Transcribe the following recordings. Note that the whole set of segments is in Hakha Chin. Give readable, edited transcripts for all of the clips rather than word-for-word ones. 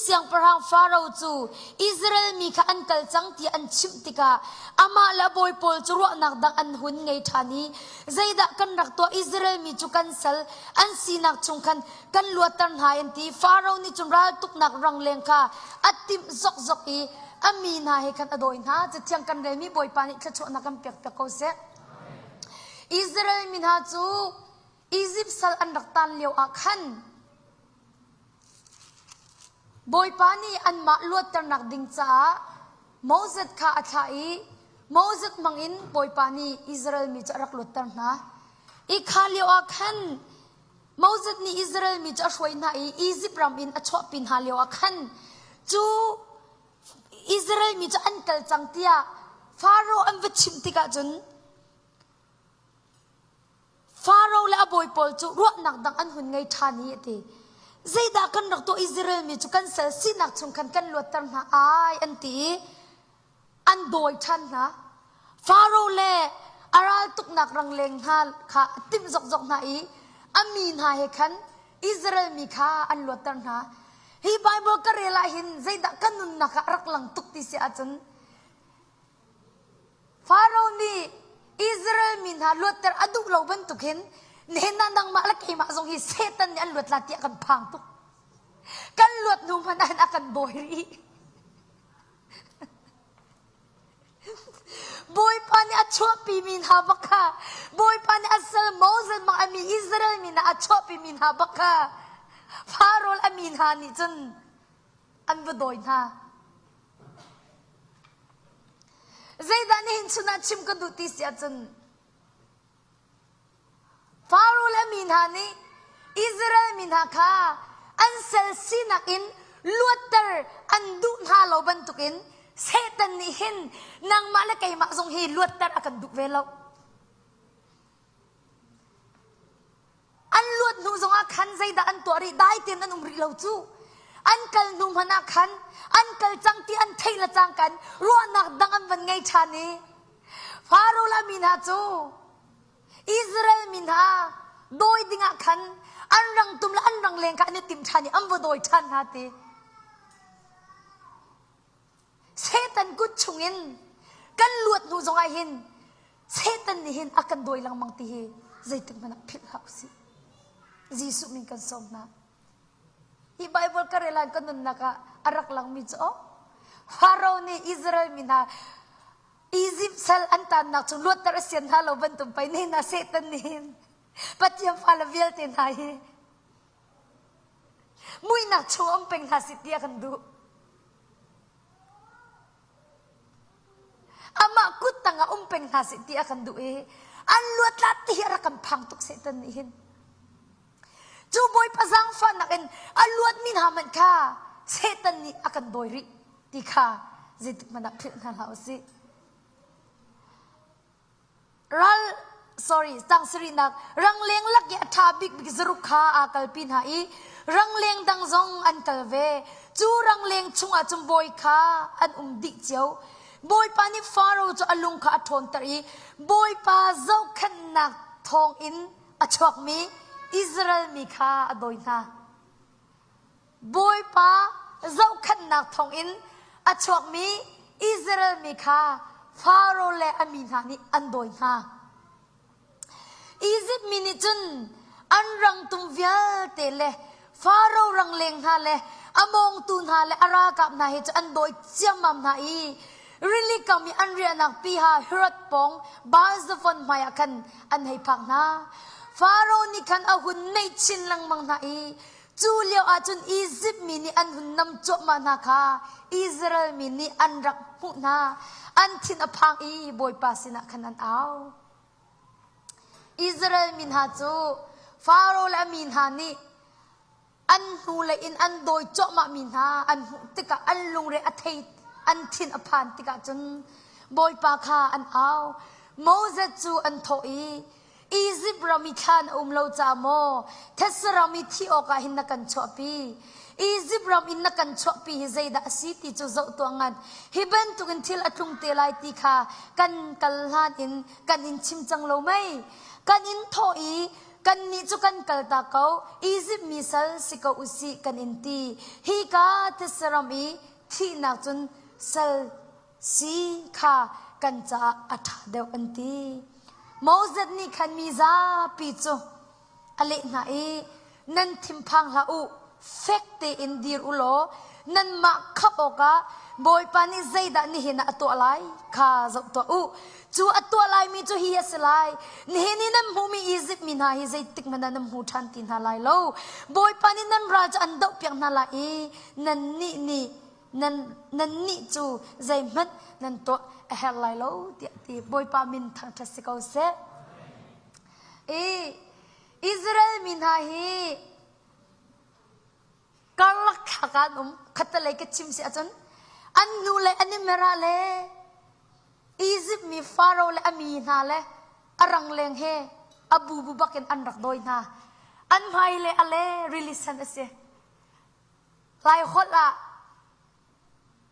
siangpahrang Faro cu Israel mi kha an kal cang ti an chimh tikah amah le a bawi pawl cu ruahnak dang an hun ngei ṭhan i zeidah kan rak tuah Israel mi cu kan sal an sinak chung khan kan luatter hna an ti. Faro nih cun raltuknak rangleng kha a timh zokzok i a mi hna he khan a dawi hna. Cathiang kan relmi Bawipa nih thluachuahnak kan pek piak ko seh. Israel mi hna cu Izipt sal an rak tan lio ah khan Bawipa nih anmah luatternak ding caah Moses kha a thlah i Moses hmangin Bawipa nih Israel mi cu a rak luatter hna. I kha lio ah khan Moses nih Israel mi cu a hruai hna i Izipt ram in a chuahpi hna lio ah khan cu Israel mi cu an kal cang tiah Faro an va chimh tikah cun Faro le a bawi pawl cu ruahnak dang an hun ngei ṭhan i a ti. Zeidah kan rak tuah Israel mi cu kan sal sinak chung khan kan luatter hna ai an ti i an dawi ṭhan hna. Faro le a raltuknak rangleng hna kha a timh zokzok hna i a mi hna he khan Israel mi kha an luatter hna. Hi Bible ka rel ah hin zeidah ka nunnak ah a rak lang tuk ti si ahcun Faro nih Israel mi hna luatter a duh lo bantuk hin nihin ah nangmah le keimah zong hi Satan nih an luat la tiah kan phang tuk. Kan luat hnu hmanh ah hin a kan bawi rih. Bawipa nih a chuahpimi hna bak kha Bawipa nih a sal Moses mak a mi Israel mi hna a chuahpimi hna bak kha Faro a mi hna nih cun an va dawi hna. Zeidah nihin chun ah chim ka duh ti si ahcun Faro le mi hna nih Israel mi hna kha an sal sinak in luatter an duh hna lo bantukin Satan nih hin nangmah le keimah zong hi luatter a kan duh ve lo. An luat hnu zongah khan zeidah an tuah rih dai tein an um rih lo cu. An kal hnu hmanh ah khan an kal cang ti an theih le cangkan ruahnak dang an van ngei ṭhan i Faro le mi hna cu Israel mi hna dawi dingah khan an rangtum le an rangleng kha an i tim ṭhan i an va dawi ṭhan hna ti. Satan kut chungin kan luat hnu zongah hin Satan nih hin a kan dawi lengmang ti hi zeitik hmanh ah philh hlah usih. Jesuh min kan sawm hna. Hi Bible ka rel ah ka nunnak ah a rak langmi cu oh Faro nih Israel mi hna Egypt sal an tannak cu luatter a sian hna lo bantuk pei nih na Satan nih hin Pathian fale vialte hna hi muihnak chung um peng hna sih tiah kan duh. Amah kut tangah um peng hna sih ti a kan duh i an luatlat ti hi a rak kan phang tuk Satan nih hin. Cu Bawipa zaangfahnak in a luatmi hna hmanh kha Satan nih a kan dawi rih ti kha zeitik hmanh ah philh hna hlah usih. Ral sorry tang sarihnak rangleng lak i a ṭha bikbik zaruk kha aa kalpi hna i rangleng dang zong an kal ve. Cu rangleng chungah cun bawi kha an um dih cio. Bawipa nih Faro cu a lung kha a ṭhawnter i Bawipa zohkhenhnak thawngin a chuakmi Israel mi kha a dawi hna. Bawipa zohkhenhnak thawngin a chuakmi Israel mi kha Faro le a mi hna nih an dawi hna. Izipt mi nih cun an rangtum vialte le Faro rangleng hna le a mawngtu hna le a ralkap hna he cu an dawi ciammam hna i rili kam i an riahnak piha Herod pawng Baal-zephon hmaiah khan an hei phak hna. Faro nih khan a hun neih chin lengmang hna i Cu lio ahcun Izipt mi nih an hun nam cuahmah hna kha Israel mi nih an rak hmuh hna. An thin a phang i Bawipa sinah khan an au. Israel mi hna cu Faro le a mi hna nih an hnulei in an dawi cuahmah mi hna an hmuh tikah an lungre a thei an thin a phan tikah cun Bawipa kha an au. Moses cu an thawh i Izipt ram i thlan a um lo ca maw thetse ram i thih awkah hin na kan chuahpi? Izipt ram in na kan chuahpi hi zeidah a si ti cu zoh tuah ngat. Hi bantukin thil a tlung te lai ti kha kan kal hlan in kan in chim cang lo mei? Kan in thawh i. Kannih cu kan kaltak ko, Izipt mi sal si ko u sih kan in ti. Hika thetse ram i thihnak cun sal si kha kan caah a ṭha deuh an ti. Moses nih khan mi zapi cu a leh hna i nan thinphang hlah u fek tein dir u law nanmah khamh awkah Bawipa nih zeidah nihin ah a tuah lai kha zoh tuah u. Cu a tuah laimi cu hi a si lai. Nihin i nan hmuhmi Izipt mi hna hi zeitik hmanh ah nan hmu ṭhan ti hna lai lo. Bawipa nih nan ral cu an dohpiak hna lai i nannih nih nan nannih cu zeihmanh nan tuah a herh lai lo tiah ti Bawipa min thangṭhat si ko seh. I Israel mi hna hi karlak thlak ah an um. Khattelei ka chim si ahcun an nu le an i mer ah le Izipt mi Faro le a mi hna le a rangleng he a bubu bakin an rak dawi hna. An hmai le a le rili sen a si. Lai holh ah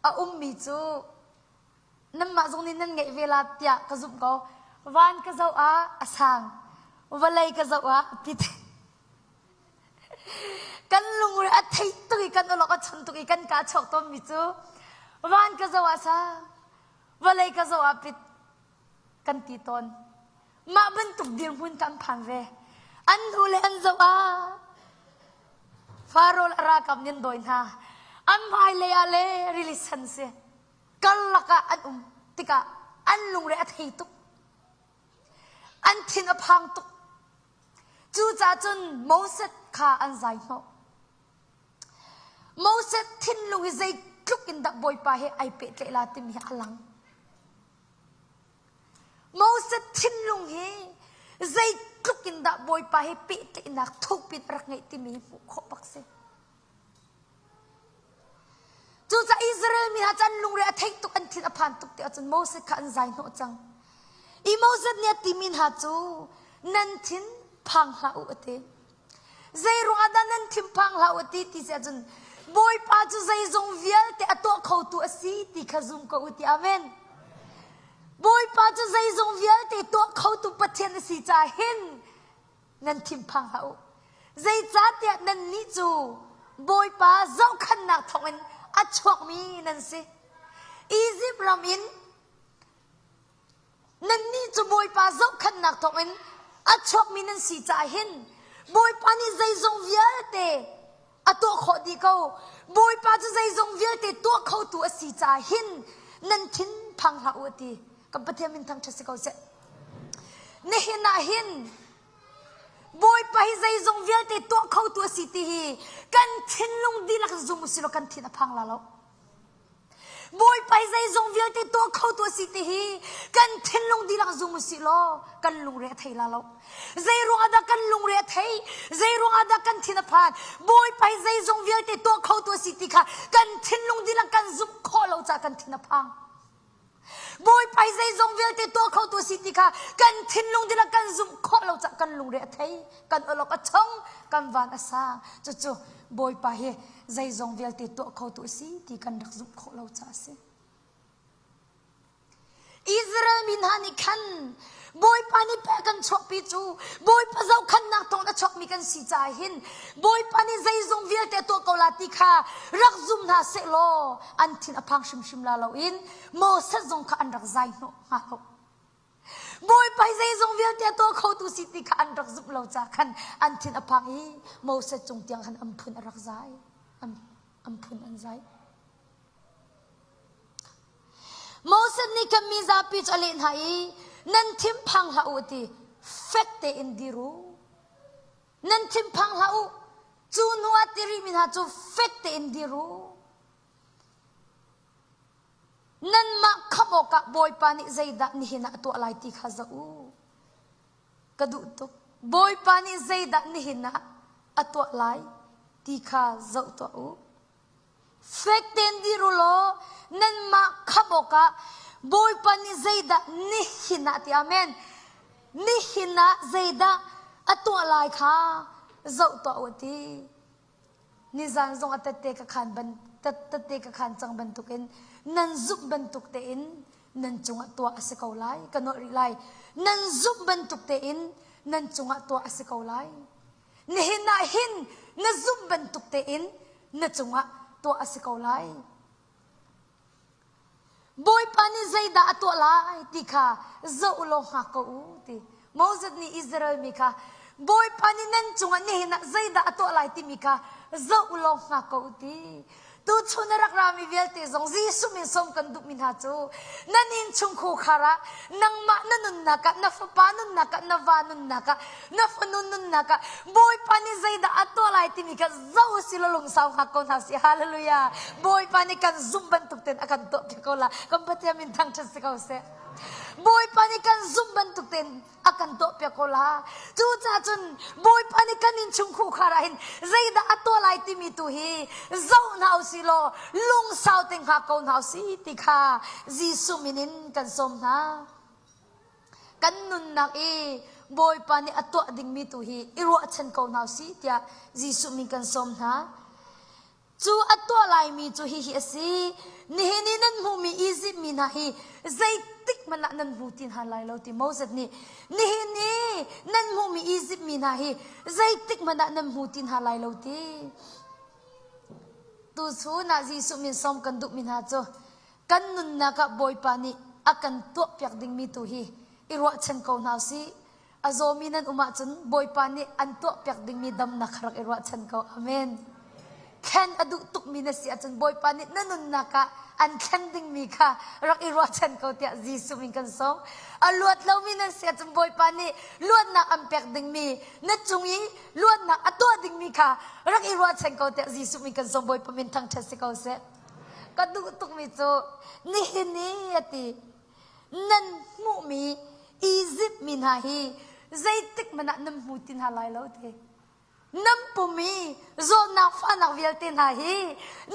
a ummi cu nanmah zong nih nan ngeih ve la tiah ka zumh ko. Van ka zoh ah a sang, vawlei ka zoh ah a pit. Kan lungre a thei tuk i kan awlok a chon tuk i kan ka a chuak tawnmi cu van ka zoh ah sang, vawlei ka zoh ah pit kan ti tawn. Mah bantuk dirhmun kan phan ve. An hnu le an zoh ah Faro le ralkap nih an dawi hna. An hmailei ah le rili sen si. Karlak ah an um tikah an lungre a thei tuk. An thin a phang tuk. Cucaah cun Moses kha an zai hnawh. Moses thinlung hi zeitluk in dah Bawipa he ai pehtlaih la timi hi a lang. Moses thinlung hi zeitluk in dah Bawipa he pehtlaihnak thukpi in a rak ngeih timi hi hmuh khawh bak si. Cucaah Israel mi hna cu an lungre a theih tuk, an thin a phan tuk ti ahcun Moses kha an zai hnawh cang. I Moses nih a timi hna cu nan thin phang hlah u a ti. Zei ruangah dah nan thin phang hlah u a ti ti si ahcun Bawipa cu zeizong vialte a tuah khotu a si ti kha zum ko u ti amen. Bawipa cu zeizong vialte tuah khotu Pathian a si caah hin nan thinphang hlah u. Zeicahtiah nannih cu Bawipa zohkhannak thawngin a chuakmi nan si. Izipt ram in nannih cu Bawipa zohkhannak thawngin a chuakmi nan si caah hin Bawipa nih zeizong vialte a tuah khawh dih ko. Bawipa cu zeizong vialte tuah khotu a si caah hin nan thin phang hlah u a ti. Kan Pathian min thangṭhat si ko seh. Nihin ah hin Bawipa hi zeizong vialte tuah khotu a si ti hi kan thinlung dihlak zum u silaw kan thin a phang la lo. Bawipa hi zeizong vialte tuah khotu a si ti hi kan thinlung dihlak zum u sih law kan lungre a thei la lo. Zei ruangah dah kan lungre a thei? Zei ruangah dah kan thin a phan? Bawipa hi zeizong vialte tuah khotu a si ti kha kan thinlung dihlak kan zumh khawh lo caah kan thin a phang. Bawipa hi zeizong vialte tuah khotu a si ti kha kan thinlung dihlak kan zumh khawh lo caah kan lungre a thei, kan awlok a chong, kan van a sang. Cucu Bawipa hi zeizong vialte tuah khotu a si ti kan rak zumh khawh lo caah a si. Israel mi hna nih khan Bawipa nih pek kan chuahpi cu Bawipa zohkhannak thawng a chuakmi kan si caah hin Bawipa nih zeizong vialte a tuah ko la ti kha rak zum hna seh law an thin a phang hrimhrim la loin Moses zong kha an rak zai hnawh hnga lo. Bawipa hi zeizong vialte a tuah khotu si ti kha an rak zumh lo caah khan an thin a phang i Moses cung tiang khan an phun a rak zai. An phun an zai. Moses nih kan mi zapi cu a leh hna i nan thinphang hlah u a ti. Fek tein dir u. Nan thinphang hlah u. Cu hnu ah ti rihmi hna cu fek tein dir u. Nanmah khamh awkah Bawipa nih zeidah nihin ah a tuah lai ti kha zoh u. Ka duh tuk. Bawipa nih zeidah nihin ah a tuah lai ti kha zoh tuah u. Fek tein dir u law nanmah khamh awkah Bawipa nih zeidah nihin ah ti amen. Nihin ah zeidah a tuah lai kha zoh tuah u ti. Nizan zong a tette ka khan ban tette ka khan cang bantukin nan zumh bantuk tein nan cungah tuah a si ko lai ka nolh rih lai. Nan zumh bantuk tein nan cungah tuah a si ko lai. Nihin ah hin na zumh bantuk tein na cungah tuah a si ko lai. Bawipa nih zeidah a tuah lai ti kha zoh u law hngak ko u ti. Moses nih Israel mi kha Bawipa nih nan cungah nihin ah zeidah a tuah lai timi kha zoh u law hngak ko u ti. Tuchun a rak rami vialte zong Jesuh min sawm kan duhmi hna cu nan innchung khukhar ah nangmah na nunnak ah na fapa nunnak ah na va nunnak ah na fanu nunnak ah Bawipa nih zeidah a tuah lai timi kha zoh u sih law lungsau hngak ko hna sih. Hallelujah. Bawipa nih kan zumh bantuk tein a kan tuah piak ko la. Kan Pathian min thangṭhat si ko seh. Bawipa nih kan zumh bantuk tein a kan tuah piak ko la. Cucaah cun Bawipa nih kan innchung khukhar ah hin zeidah a tuah lai timi tu hi zoh hna u sih law lungsau te hngak ko hna u sih ti kha Jesuh min in kan sawm hna. Kan nunnak i Bawipa nih a tuah dingmi tu hi i ruahchan ko hna u sih tiah Jesuh min kan sawm hna. Cu a tuah laimi cu hihi a si. Nihin i nan hmuhmi Izipt mi hna hi zeitik hmanh ah nan hmu ti hna lai lo ti Moses nih nihin i nan hmuhmi Izipt mi hna hi zeitik hmanh ah nan hmu ti hna lai lo ti. Tuchun ah Jesuh min sawm kan duhmi hna cu kan nunnak ah Bawipa nih a kan tuahpiak dingmi tu hi i ruahchan ko hna usih. A zawmi nan um ahcun Bawipa nih an tuahpiak dingmi damnak kha rak i ruahchan ko. Amen. Thlen a duh tukmi na si ahcun Bawipa nih na nunnak ah an thlen dingmi kha rak i ruahchan ko tiah Jesuh min kan sawm. A luat lomi nan si ahcun Bawipa nih luatnak an pek dingmi na cung i luatnak a tuah dingmi kha rak i ruahchan ko tiah Jesuh min kan sawm. Bawipa min thangṭhat si ko seh. Ka duh tukmi cu nihin i a ti nan hmuhmi Izipt mi hna hi zeitik hmanh ah nan hmu ti hna lai lo ti. Nan pum i zawtnak fahnak vialte hna hi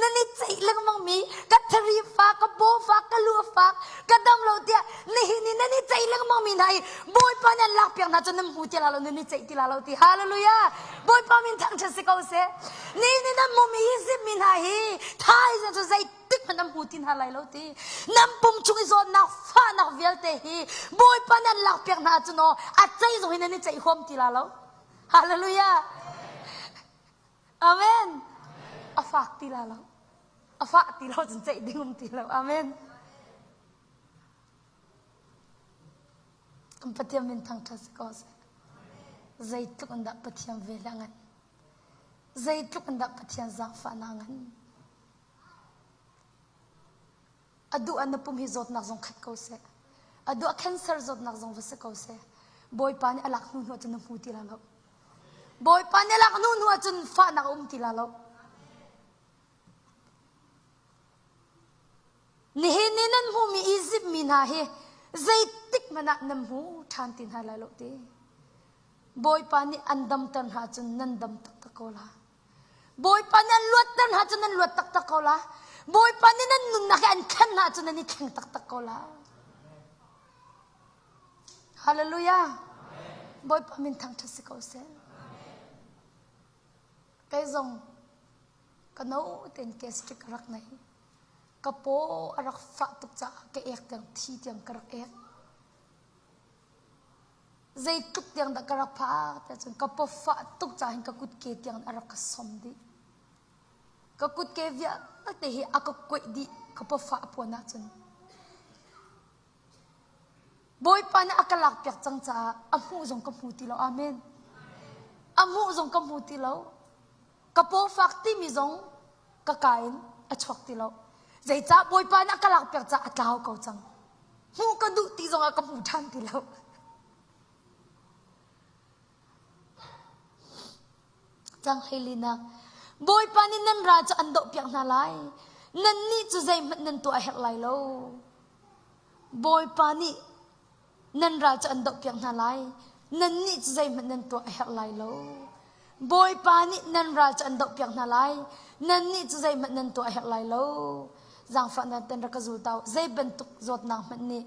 nan i ceih lengmangmi ka thari fak, ka paw fak, ka lu fak, ka dam lo tiah nihin i nan i ceih lengmangmi hna hi Bawipa nih an lakpiak hna cu nan hmu ti la lo, nan i ceih ti la lo ti. Hallelujah! Bawipa min thangṭhat si ko seh. Nihin i nan hmuhmi Izipt mi hna hi thaizing cu zei tik hmanh nan hmu ti hna lai lo ti nan pum chung i zawtnak fahnak vialte hi Bawipa nan lakpiak hna ahcun aw a cei zong hi nan i ceih huam ti la lo hallelujah amen a fak ti la lo a fah ti lo cun ceih ding um ti lo amen kan Pathian min thangṭhat si ko seh zeitluk in dah Pathian vel a ngan zeitluk in dah Pathian zaangfahnak ngan A duh ah na pum hi zawtnak zong khat ko seh. A duh ah cancer zawtnak zong va si ko seh. Bawipa nih a lak hnu hnu ahcun na hmu ti la lo. Bawipa nih a lak hnu hnu ahcun fahnak a um ti la lo. Nihin ni nan hmuhmi Izipt mi hna hi zeitik hmanh ah nan hmu ṭhan ti hna lai lo ti. Bawipa nih an damter hna ahcun nan dam taktak ko la. Bawipa nih an luatter hna cu nan luat taktak ko la. Bawipa nih nan nunnak hi an thlen hna cu nan i thleng taktak ko la. Hallelujah. Bawipa min thangṭhat si ko seh. Kei zong ka no tein gastric ka rak nei. Ka paw a rak fah tuk caah ka ek tiang thi tiang ka rak ek. Zeitluk tiang dah ka rak phak tiah cun ka pawfah tuk caah hin ka kutke tiang a rak ka som dih. Ka kutke vialte hi a ka kuaih dih ka pawfah a puan ahcun. Bawipa nih a ka lakpiak cang caah a hmuh zong ka hmu ti lo. Amen. A hmuh zong ka hmu ti lo. Ka pawfak timi zong ka ka in a chuak ti lo. Zeicah Bawipa nih a ka lakpiak caah a tlau ko cang. Hmuh ka duh ti zongah ka hmu ṭhan ti lo. Cang hleilinak Bawipa nih nan ral cu an dohpiak hna lai. Nannih cu zeihmanh nan tuah a herh lai lo. Bawipa nih Nan ral cu an dohpiak hna lai. Nannih cu zeihmanh nan tuah a herh lai lo. Bawipa nih nan ral cu an dohpiak hna lai. Nannih cu zeihmanh nan tuah a herh lai lo. Zaangfahnak ten rak ka zul ta u. Zei bantuk zawtnak hmanh nih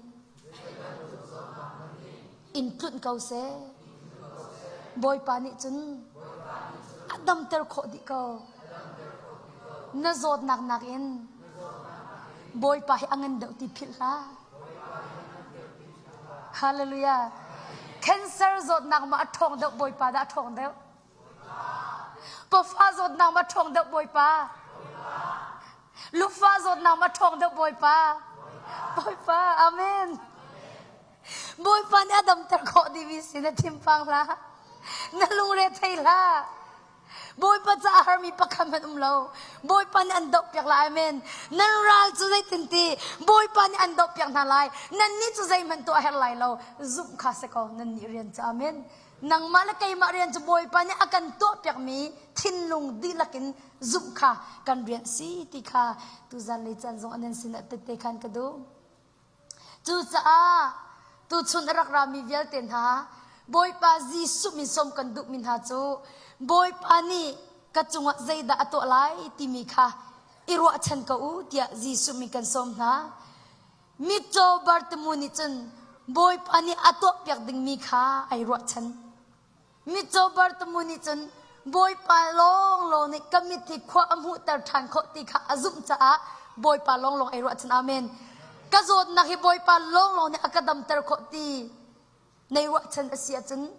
in tlunh ko seh. Bawipa nih cun a damter khawh dih ko. Na zawtnak nakin Bawipa hi a ngan deuh ti philh hlah. Hallelujah. Cancer zawtnak ma a ṭhawng deuh Bawipa dah a ṭhawng deuh? Pawfa zawtnak ma ṭhawng deuh Bawipa? Lufa zawtnak ma ṭhawng deuh Bawipa? Bawipa, amen. Bawipa nih a damter khawh dimi si na thinphang hlah. Na lungre thei hlah. Bawipa caah harmi pakhat hmanh um lo. Bawipa nih an dohpiak lai. Amen. Nan ral cu zeitin ti Bawipa nih an dohpiak hna lai. Nannih cu zeihmanh tuah a herh lai lo. Zumh kha si ko nannih rian cu. Amen. Nangmah le keimah rian cu Bawipa nih a kan tuahpiakmi thinlung dihlak in zumh kha kan rian si ti kha tuzan lei caan zong an sinah tette khan ka duh. Cucaah tuchun a rak rami vialte hna Bawipa Jesuh min sawm kan duhmi hna cu Bawipa nih ka cungah zeidah a tuah lai timi kha i ruahchan ko u tiah Jesuh min kan sawm hna. Mitcaw Bartimu nih cun Bawipa nih a tuahpiak dingmi kha ai ruahchan. Mitcaw Bartimu nih cun Bawipa lawnglawng nih ka mit hi khua a hmuhter ṭhan khawh ti kha a zumh caah Bawipa lawnglawng ei ruahchan. Amen. Ka zawtnak hi Bawipa lawnglawng nih a ka damter khawh ti nei ruahchan a si ahcun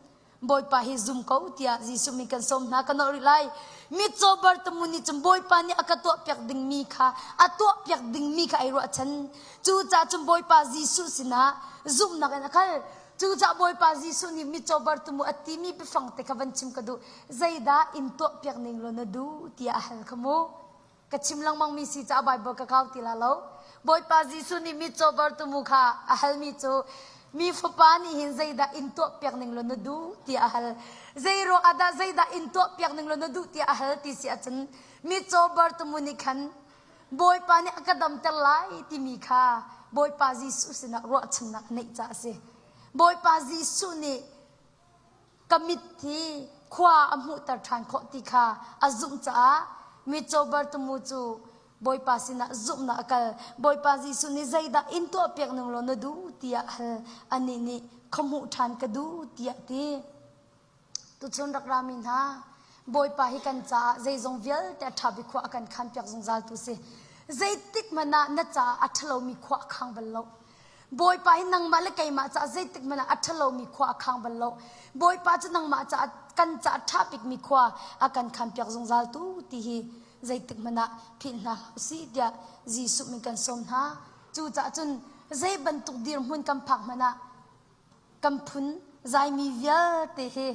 Bawipa hi zum ko tiah Jesuh min kan sawm hna ka nolh rih lai. Mitcaw Bartimu nih cun Bawipa nih a ka tuahpiak dingmi kha a tuahpiak dingmi kha ai ruahchan. Cucaah cun Bawipa Jesuh sinah zumhnak in a kal. Cucaah Bawipa Jesuh nih mitcaw Bartimu a timi biafang te kha van chim ka duh. Zeidah in tuahpiak ning law na duh tiah a hal kha mu. Ka chim lengmangmi si caah Baibal ka kau ti la lo. Bawipa Jesuh nih mitcaw Bartimu kha a halmi cu mi fapa nih hin zeidah in tuahpiak ning law na duh tiah a hal. Zei ruang ah dah zeidah in tuahpiak ning law na duh tiah a hal ti si ahcun mitcaw Bartimu nih khan Bawipa nih a ka damter lai timi kha Bawipa Jesuh sinah ruahchannak neih caah a si. Bawipa Jesuh nih ka mit hi khua a hmuhter ṭhan khawh ti kha a zumh caah mitcaw Bartimu cu Bawipa sinah zumhnak a kal. Bawipa Jesuh nih zeidah in tuahpiak ning law na duh tiah a hal. Anih nih khua hmuh ṭhan ka duh tiah a ti. Tuchun rak rami hna, Bawipa hi kan caah zeizong vialte a ṭha bik khua a kan khanpiak zungzaltu si. Zeitik hmanh ah na caah a ṭhalomi khua a khang bal lo. Bawipa hi nangmah le keimah caah zeitik hmanh ah a ṭhalomi khua a khang bal lo. Bawipa cu nangmah caah kan caah ṭha bikmi khua a kan khanpiak zungzaltu ti hi zeitik hmanh ah philh hna hlah usih tiah Jesuh min kan sawm hna. Cucaah cun zei bantuk dirhmun kan phak hmanh ah kan phun zaimi vialte hi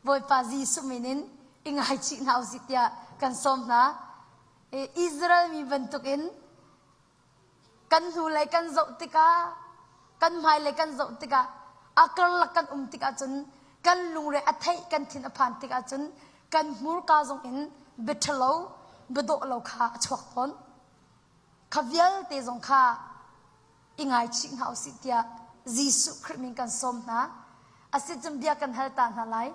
Bawipa Jesuh min in i ngaichih hna usih tiah kan sawm hna. Israel mi bantukin kan hnulei kan zoh tikah kan hmailei kan zoh tikah a karlak kan um tikah cun kan lungre a theih kan thin a phan tikah cun kan hmurka zong in bia ṭhalo bia dawh lo kha a chuak tawn. Kha vialte zong kha i ngaichih hna usih tiah Jesuh Khrih min kan sawm hna. Asicun bia kan hal ta hna lai.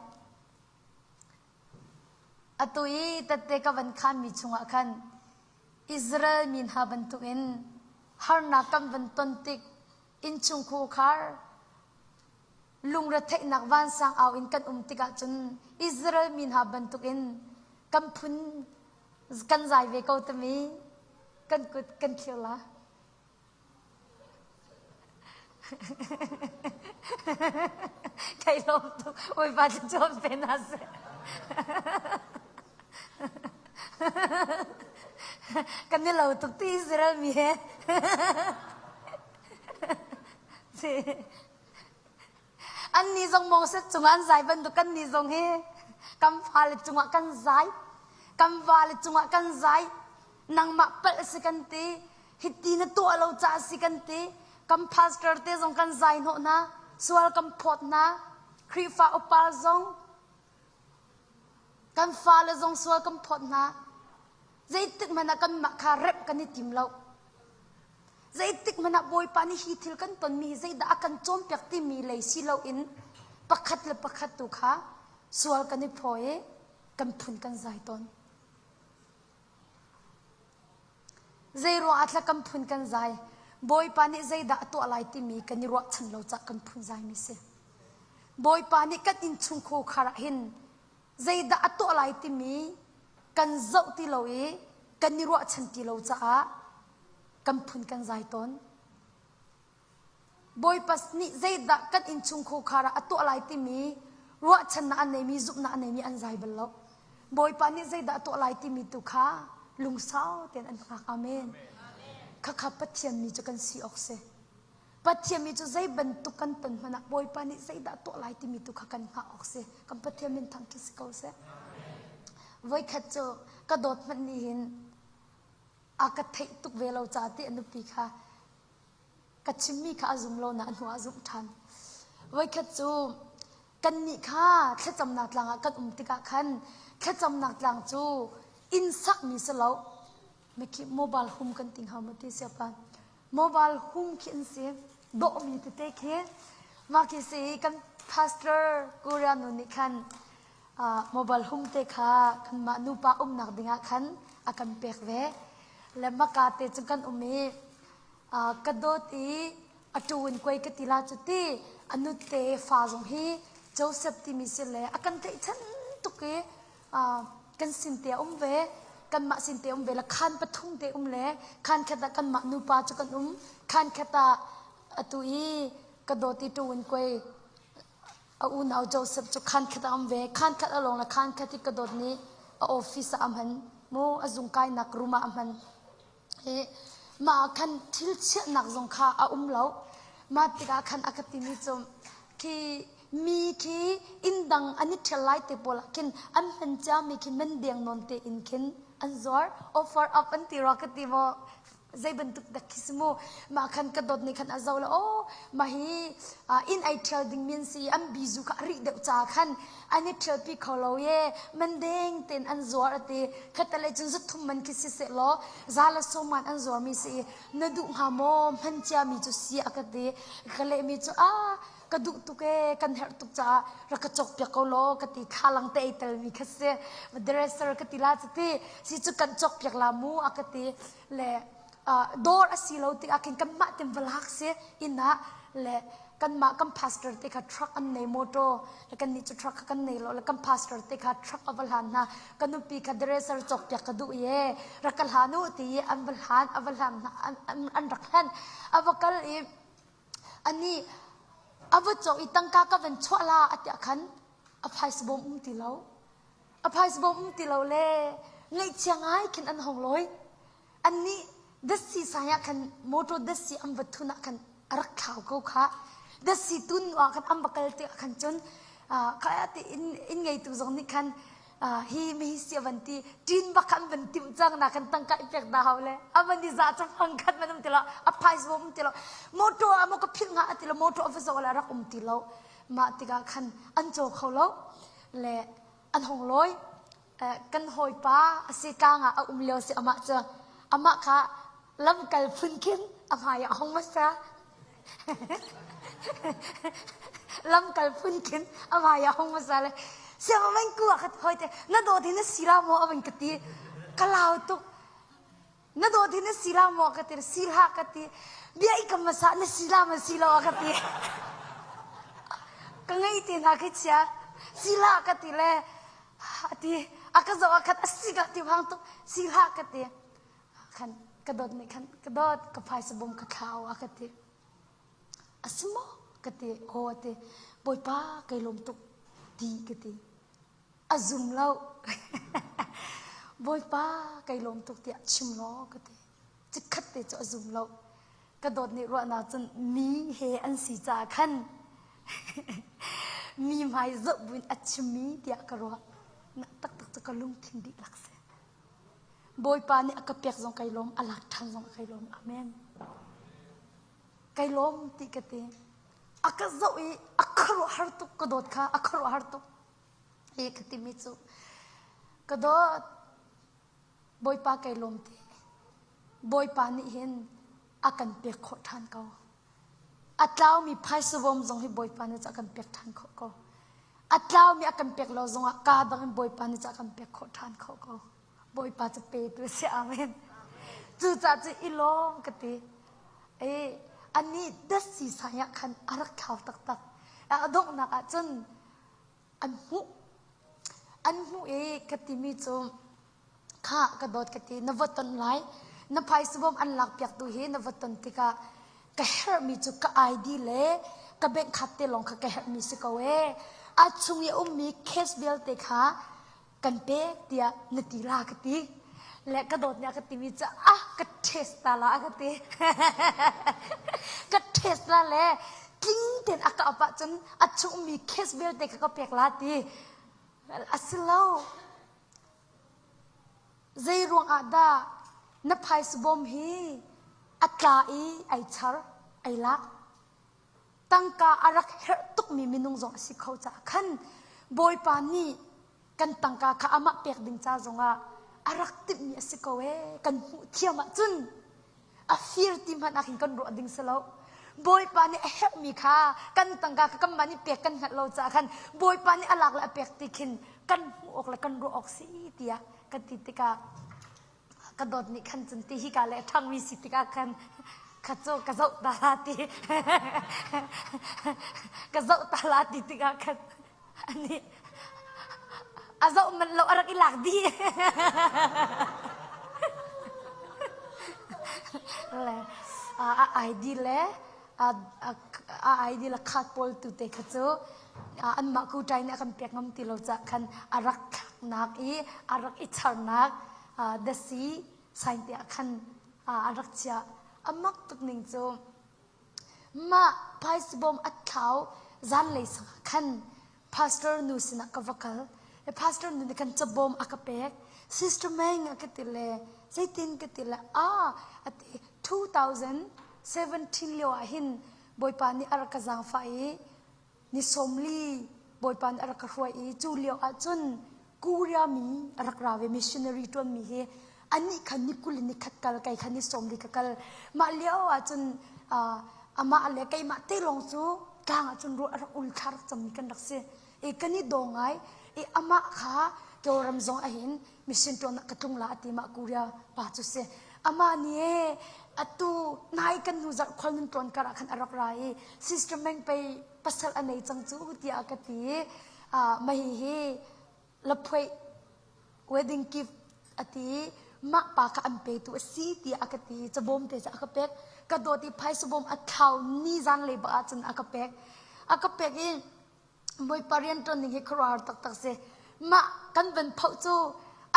Atu i tette ka van khanmi chungah khan Israel mi hna bantukin harnak kan van ton tik innchungkhar lungretheihnak vansang au in kan um tikah cun Israel mi hna bantukin kan phun kan zai ve ko timi kan kut kan thlir la. Kai lawm tuk. Bawipa thluachuah pe hna seh. Kan i lo tuk ti Israel mi he. Annih zong Moses cungah an zai bantuk kannih zong hi kan fale cungah kan zai. Kan vale cungah kan zai. Nangmah palh a si kan ti. Hiti na tuah lo caah a si kan ti. Kan pastor te zong kan zai hnawh hna. Sual kan phawt hna. Khrihfa upa zong kan fale zong sual kan phawt hna. Zeitik hmanh ah kanmah kha remh kan i tim lo. Zeitik hmanh ah Bawipa nih hi thil kan tonmi hi zeidah a kan cawnpiak timi lei si loin pakhat le pakhat tu kha sual kan i phaw i kan phun kan zai tawn. Zeiruang ah thla kan phun kan zai? Bawipa nih zeidah a tuah lai timi kan i ruahchan lo cah kan phun zaimi si. Bawipa nih kan innchungkhar ah hin zeidah a tuah lai timi kan zoh ti lo i kan i ruahchan ti lo caah kan phun kan zai tawn. Bawipa nih zeidah kan innchungkhar ah a tuah lai timi ruahchannak an neimi zumhnak an neimi an zai bal lo. Bawipa nih zeidah a tuah lai timi tu kha lungsau tein an hngak. Amen. Khakha Pathian mi cu kan si awk si. Pathian mi cu zei bantuk kan ton hmanh ah Bawipa nih zeidah tuah lai timi tu kha kan hngah awk si. Kan Pathian min thangṭhat si ko seh. Voikhat cu ka dawt hmanh nih hin a ka theih tuk ve lo ca ti a nupi kha ka chimmi kha a zum lo na hnu ah zumh ṭhan. Voikhat cu kannih kha thlacamnak tlang ah kan um tikah khan thlacamnak tlang cu inn sakmi si lo mikhi mobile home kan ti hnga maw ti siapa mobile home khi an si dawhmi tete khi mah khi si kan pastor Korea nu nih khan mobile home te kha kanmah nupa umnak dingah khan a kan pek ve le maka te cu kan um i ka dawt i a tu in kuai ka ti la cu ti a nute fa zong hi Joseph timi si le a kan tlaihchan tuk i kan sin te a um ve kanmah sin te um ve le khan pathum te um le khan khat ah kanmah nupa cu kan um khan khat ah atu i ka dawt i tu in kuai a unau Joseph cu khan khat ah um ve khan khat a lawng le khan khat i ka dawt nih a office ah a hman mu a zung kainak room ah a hman i mah ah khan thil chiahnak zong kha a um lo mah tikah khan a ka timi cu khi mi khi inn dang an i ṭhial lai te pawl ah khin an hman ciami khi man deng nawn te in khin an zuar offer up an ti rua ka ti maw zei bantuk dak khi si mu mah khan ka dawt nih khan a zo le oh mah hi inn ai ṭhial ding mi an si an bizu kha a rih deuh ca khan an i ṭhialpi kho lo ye man deng tein an zuar a ti khatalei cun zuthum man khi si seh law za le sawm man an zuar mi si i na duh hnga maw hman cia mi cu si a ka ti ka leh mi cu a ka duh tuk e kan herh tuk caah rak ka cawk piak ko law ka ti thlalang te ei tel mi kha si dresser ka ti la cu ti si cu kan cawk piak la mu a ka ti le dawr a si lo tikah khin kanmah tin va lak si inn ah le kanmah kan pastor te kha truck an nei motor le kannih cu truck kha kan nei lo le kan pastor te kha truck a va hlan hna ka nupi kha dresser cawk piak ka duh ye rak ka hlan u ti i an va hlan a va hlan hna an rak hlan a va kal i ani a va cawk i tangka ka van chuah la a tiah khan a phaisa bawm um ti lo A phaisa bawm um ti lo le ngaihchia ngai khin an hong lawi. Annih datsi sai ah khan motor datsi an va thun ah khan a rak thlau ko kha. Datsi tun nu ah khan an va kal tik ah khan cun kha ti inn inn ngeitu zong nih khan hi mi si a van ti ṭin bak kha an van timh cang na khan tangka i pek da hau le a van i za cu fang khat man um ti lo a phaisa bawm um ti lo motor ah maw ka philh nga a ti lo motor a va zoh le a rak um ti lo mah tikah khan an caw kho lo le an hong lawi. Kan hawipa a si tlang ah a um lio si amah cu amah kha lamkal phun khin a hmai ah a hong hmasa. lamkal phun khin a hmai ah a hong hmasa le sianginn ku ah ka hoi te na dawt hi na si la maw a van ka ti ka lau tuk Na dawt hi na si la maw ka ti si hlah ka ti bia i ka hmasa na si la ma si lo ka ti ka ngei te hna khi chia si hlah ka ti le a ti a ka zoh ah khan a si ka ti hang tuk si hlah ka ti khan ka dawt nih khan ka dawt ka phaisa bawm ka thlau a ka ti a si maw ka ti aw a ti bawipa kai lawm tuk ti ka ti A zum lo. Bawipa kai lawm tuk tiah chim law ka ti. Chikkhat te cu a zum lo. Ka dawt nih ruahnak cun mi he an si caah khan mi hmai zoh buin a chimmi tiah ka ruah. Na taktak cu ka lungthin dihlak si. Bawipa nih a ka pek zong kai lawm, a lak ṭhan zong kai lawm. Amen. Kai lawm ti ka ti. A ka zoh i a khuaruahhar tuk ka dawt kha a khuaruahhar tuk. Hi ka timi cu ka dawt Bawipa kai lawm te. Bawipa nih hin a kan pek khawh ṭhan ko. A tlaumi phaisa bawm zong hi Bawipa nih a kan pek ṭhan khawh ko. A tlaumi a kan pek lo zongah kaa dang in Bawipa nih a kan pek khawh ṭhan khawh ko. Bawipa cu petu a si. Amen. Cucaah cu i lawm ka ti. E, anih datsi sai ah khan a rak thlau taktak. A donghnak ah cun an hmuh. An hmuh i ka timi cu kha ka dawt ka ti na va ton lai. Na phaisa bawm an lakpiaktu hi na va ton tikah Ka herhmi cu ka ID le ka bank card te lawng kha ka herhmi si ko ee. A chung i a ummi cash vialte kha kan pek tiah na ti la ka ti. Le ka dawt nih a ka timi cu ah ka test ta la a ka ti. Ka test la le tling tein a ka ap ahcun a chung ummi cash vialte kha ka pek la ti. A si lo. Zei ruangah dah na phaisa bawm hi a tla i ai char, ai lak? Tangka a rak herh tukmi minung zong a si kho caah khan Bawipa nih kan tangka kha amah pek ding ca zongah a rak timhmi a si ko ee kan hmuh thiam ahcun a fir ti hmanh ah khin kan ruah ding si lo. Bawipa nih a herhmi kha kan tangka kha kanmah nih pek kan hngalh lo caah khan Bawipa nih a lak le a pek ti khin kan hmuh awk le kan ruah awk si tiah kan ti tikah ka dawt nih khan cun ti hi ka le ṭhangmi si tikah khan kha cu ka zoh ta la ti ka zoh ta la ti tikah khan Anih a zoh manh lo a rak i lak dih. Le a ID le a ID le card pawl tu te kha cu anmah kuṭai nih a kan pek ngam ti lo caah khan a rak thlaknak i a rak i charnak dasi sign te ah khan a rak chiah. A mak tuk ning cu Mah phaisabawm a thlau zanlei sang ah khan pastor nu sinah ka va kal. Pastor nu nih khan cabawm a ka pek. Sister Meng a ka ti le zeitin ka ti le ah a ti 2017 lio ah hin Bawipa nih a rak ka zaangfah i ni 40 Bawipa nih a rak ka hruai i cu lio ah cun Korea mi a rak ra ve missionary ṭuanmi hi anih kha ni 20 in ni khat kal kei kha ni 40 ka kal mah lio ah cun amah le keimah te lawng cu tlang ah cun ruah a rak ul thla rak cammi kan rak si i kan i daw ngai i amah kha Kawlram zong ahin mission ṭuan ah ka tlung la a ti mah Korea pa cu si amah nih atu nai kan hnu zarh khual nun tlawn kar ah khan a rak ra i sister Meng pei pasal a nei cang cu tiah a ka ti i mah hihi laphuaih wedding gift a ti i mah pa kha an petu a si tiah a ka ti i cabawm te cu a ka pek ka dawt i phaisa bawm a thlau ni zanlei bak ahcun a ka pek a ka pek i Bawipa rianṭuan ning hi khuaruahhar taktak si. Mah kan van phoh cu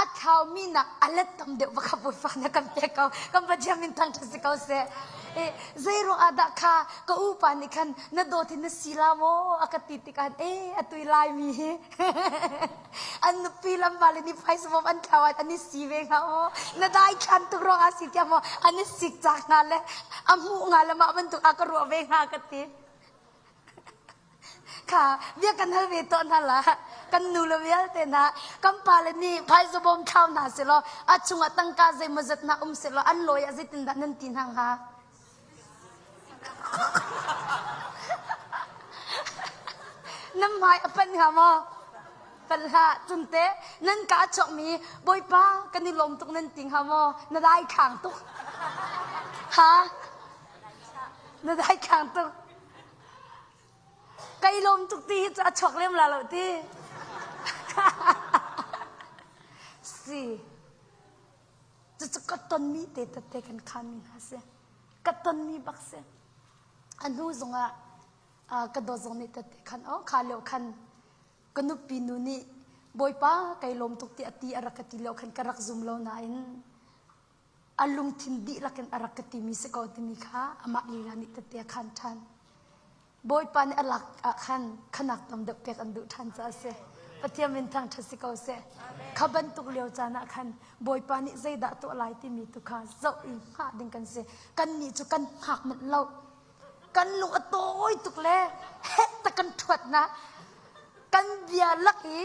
a thlaumi nak a let tam deuh va kha Bawipa nih a kan pek ko. Kan Pathian min thangṭhat si ko seh. E, zei ruang ah dah kha ka upa nih khan na dawt hi na si la maw a ka ti tikah e atui Laimi hi an nupi lamva le ni phaisa bawm an thlau ah an i si ve hnga maw na dai thlan tuk ruang ah si tiah maw an i sik cak hnga le a hmuh hnga le mah bantuk a ka ruah ve hnga ka ti. Kha bia kan hal ve tawn hna la. Kan nu le vialte hna kan pale nih phaisa bawm thlau hna selaw a chungah tangka zeimawzat hna um selaw an lawi ah zeitindah nan ti hna hnga? Nan hmai a panh hnga maw? Panh hlah. Cunte nan ka a chuakmi Bawipa kan i lawm tuk nan ti hnga maw? Na dai khang tuk. Ha? Na dai khang tuk. Kai lawm tuk ti hi cu a chuak lem la lo ti. Si. Cucu ka tonmi te tete kan khanmi hna si. Ka tonmi bak si. A hnu zongah ka dawt zong nih tete khan oh kha lio khan ka nupi nu nih Bawipa kai lawm tuk ti a ti a rak ka ti lio khan ka rak zum lo nain a lungthin dihlak in a rak ka timi si ko timi kha amah lila nih tette a khan ṭhan. Bawipa nih a lak ah khan khanak tam deuh pek an duh ṭhan caah a si. Pathian min thangṭhat si ko seh. Kha bantuk lio caan ah khan Bawipa nih zeidah tuah lai timi tu kha zoh i hngah ding kan si. Kannih cu kan hngak manh lo. Kan lung a tawi tuk le heh ta kan ṭhuat na. Kan bia lak i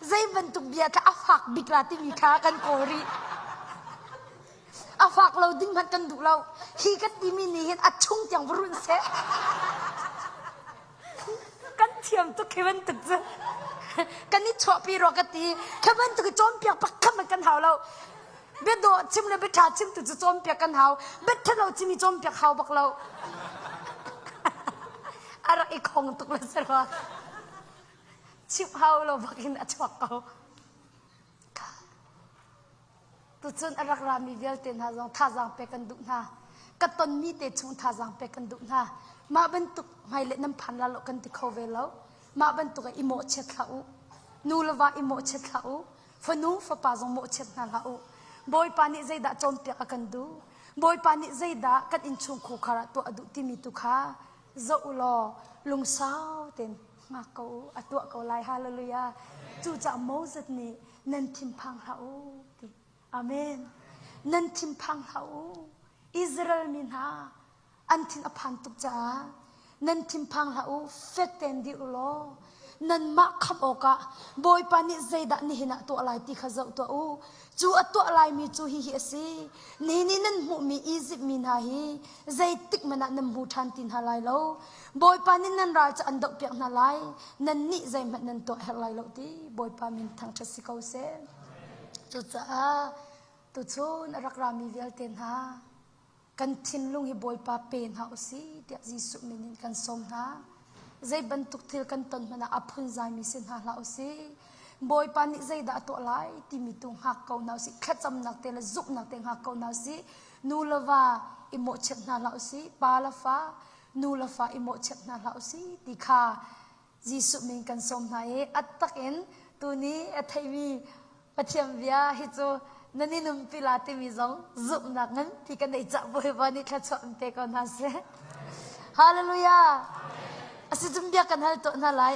zei bantuk bia kha a fak bik la timi kha kan kawl rih. A fak lo ding hmanh kan duh lo. Hi kan timi nih hin a chung tiang va run seh. Kan thiam tuk khi bantuk cu. Kan i chuahpi rua ka ti. Khi bantuk i cawnpiak pakhat hmanh kan hau lo. Biadawh chim le biaṭha chim tu cu cawnpiak kan hau. Biaṭhalo chim i cawnpiak hau bak lo. A rak i khong tuk le si rua. Chimh hau lo bak in a chuak ko. Tucun a rak rami vialte hna zong thazaang pek kan duh hna. Ka tonmi te chung thazaang pek kan duh hna. Mah bantuk hmailei nan phan la lo kan ti kho ve lo. Mah bantuk ah i mawhchiat hlah u. Nu le va i mawhchiat hlah u. Fanu fapa zong mawhchiat hna hlah u. Bawipa nih zeidah cawnpiak a kan duh? Bawipa nih zeidah kan innchung khukhar ah tuah a duh timi tu kha zoh u law lungsau tein hngak ko u. A tuah ko lai. Hallelujah. Cucaah Moses nih nan thinphang hlah u ti. Amen. Nan thinphang hlah u. Israel mi hna an thin a phan tuk caah nan thinphang hlah u fek tein dir u law nanmah khamh awkah Bawipa nih zeidah nihin ah tuah lai ti kha zoh tuah u. Cu a tuah laimi cu hihi a si. Nihin i nan hmuhmi Izipt mi hna hi zeitik hmanh ah nan hmu ṭhan ti hna lai lo. Bawipa nih nan ral cu an dohpiak hna lai. Nannih zeihmanh nan tuah herh lai lo ti Bawipa min thangṭhat si ko seh. Cucaah tuchun a rak rami vialte hna kan thinlung hi Bawipa pe hna usih tiah Jesuh min in kan sawm hna. Zei bantuk thil kan ton hmanh ah a phunzaimi si hna hlah usih. Bawipa nih zeidah a tuah lai timi tu hngak ko hna usih. Thlacamnak te le zumhnak te hngak ko hna usih. Nu le va i mawhchiat hna hlah usih. Pa le fa, nu le fa i mawhchiat hna hlah usih ti kha Jesuh min kan sawm hna i a tak in tuni a theimi Pathian bia hi cu nan i nunpi la timi zong zumhnak nganpi kan ei cah Bawipa nih thluachuah in pe ko hna seh. Hallelujah. Asi cun bia kan hal tuah hna lai.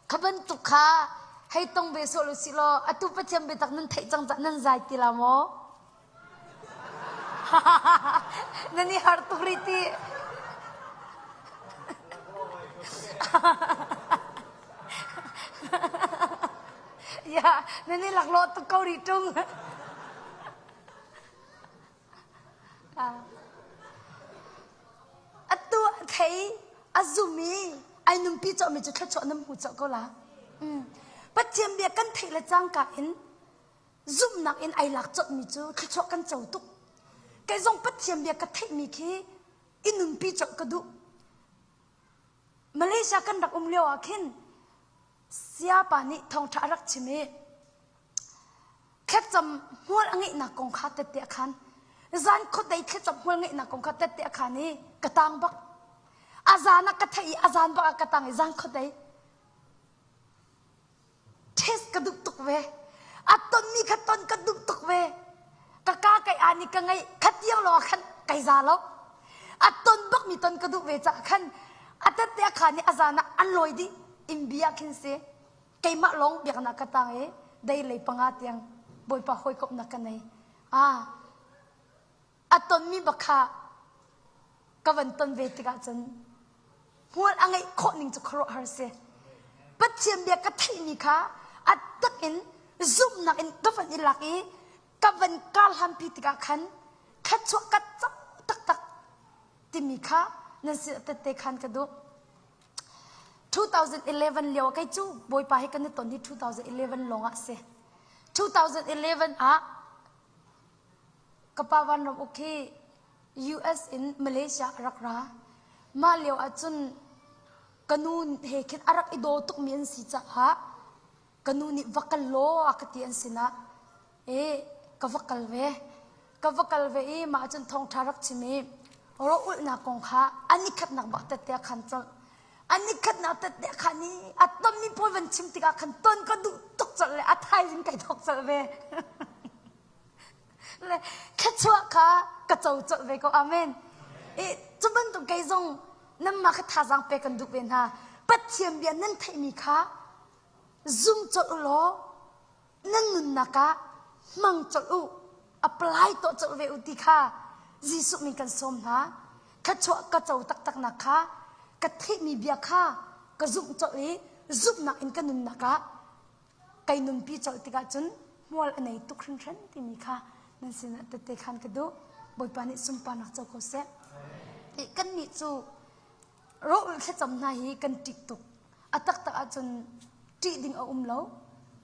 Kha bantuk kha hei tong ve sawh lu sih law atu Pathian biatak nan theih cang cah nan zai ti la maw? Nan i har tuk rih ti. Ya, nan i laklawh tuk ko rih ṭung. Atu a thei, a zum i ai nunpi cawhmi cu thluachuah nan hmu cawh ko la. Pathian bia kan theih le cangka in zumhnak in ai lak colhmi cu thluachuah kan co tuk. Kei zong Pathian bia ka theihmi khi i nunpi colh ka duh. Malaysia kan rak um lio ah khin siapa nih thawngṭha a rak chim i thlacam hmual a ngeihnak kong kha tette a khan. Zan khuadei thlacam hmual ngeihnak kong kha tette a khan i ka tang bak. A zan ah ka theih i a zan bak ah ka tang i zan khuadei Test ka duh tuk ve. A tonmi kha ton ka duh tuk ve. Ka ka kai a nih ka ngeih kha tiang lawng ah khan kai za lo. A ton bakmi ton ka duh ve caah khan a tette a khan i a zan ah an lawi dih. Inn bia khin si. Keimah lawng biaknak ka tang i dei lei panga tiang Bawipa hawikomhnak ka nei. Ah, a tonmi bak kha ka van ton ve tikah cun hmual a ngeih khawh ning cu khuaruahhar si. Pathian bia ka theihmi kha a tak in zumhnak in ka van i lak i ka van kar hlanpi tikah khan thluachuah ka co taktak timi kha nan sin tette khan ka duh. 2011 lio kei cu Bawipa he kan i ton hi 2011 lawng ah si. 2011 ah Ka pa Vanram Uk hi US in Malaysia a rak ra. Mah lio ahcun ka nu he khin a rak i daw tukmi an si caah ka nu nih va kal law a ka ti an sinah i ka va kal ve. Ka va kal ve i mah cun thawngṭha rak chim i rawh-ulhnak kong kha an i khatnak bak tette a khan colh. An i khatnak tette a khan i a tonmi pawl van chim tikah khan ton ka duh tuk colh le a thaizing kai thawk colh ve. Le thluachuah kha ka co colh ve ko. Amen. I cu bantuk kei zong nanmah kha thazaang pek kan duh ve hna. Pathian bia nan theihmi kha zum colh u law nan nunnak ah hmang colh u apply tuah colh ve u ti kha Jesuh min kan sawm hna. Thluachuah ka co taktaknak kha ka theihmi bia kha ka zumh colh i zumhnak in ka nunnak ah kai nunpi colh tikah cun hmual a nei tuk hringhran timi kha nan sinah tette khan ka duh. Bawipa nih sunparnak co ko seh. Kannih cu rawh thlacam hna hi kan ṭih tuk. A taktak ahcun ṭih ding a um lo.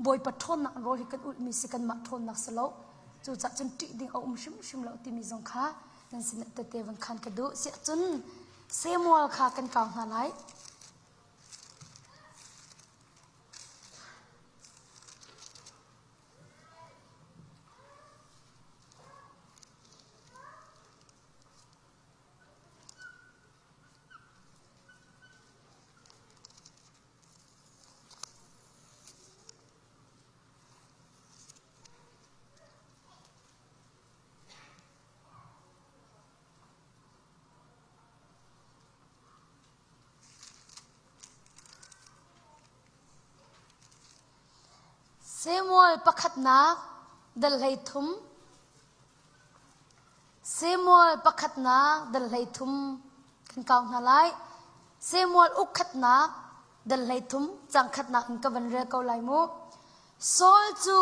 Bawipa ṭhawnnak rawl hi kan ulhmi si kanmah ṭhawnnak si lo. Cucaah cun ṭih ding a um hrimhrim lo timi zong kha nan sinah tette van khan ka duh. Siahcun Samuel kha kan kau hna lai. Samuel pakhatnak dal 13 Samuel pakhatnak dal 13 kan kau hna lai. Samuel ukkhatnak dal 13 cang khatnak in ka van rel ko lai mu. Saul cu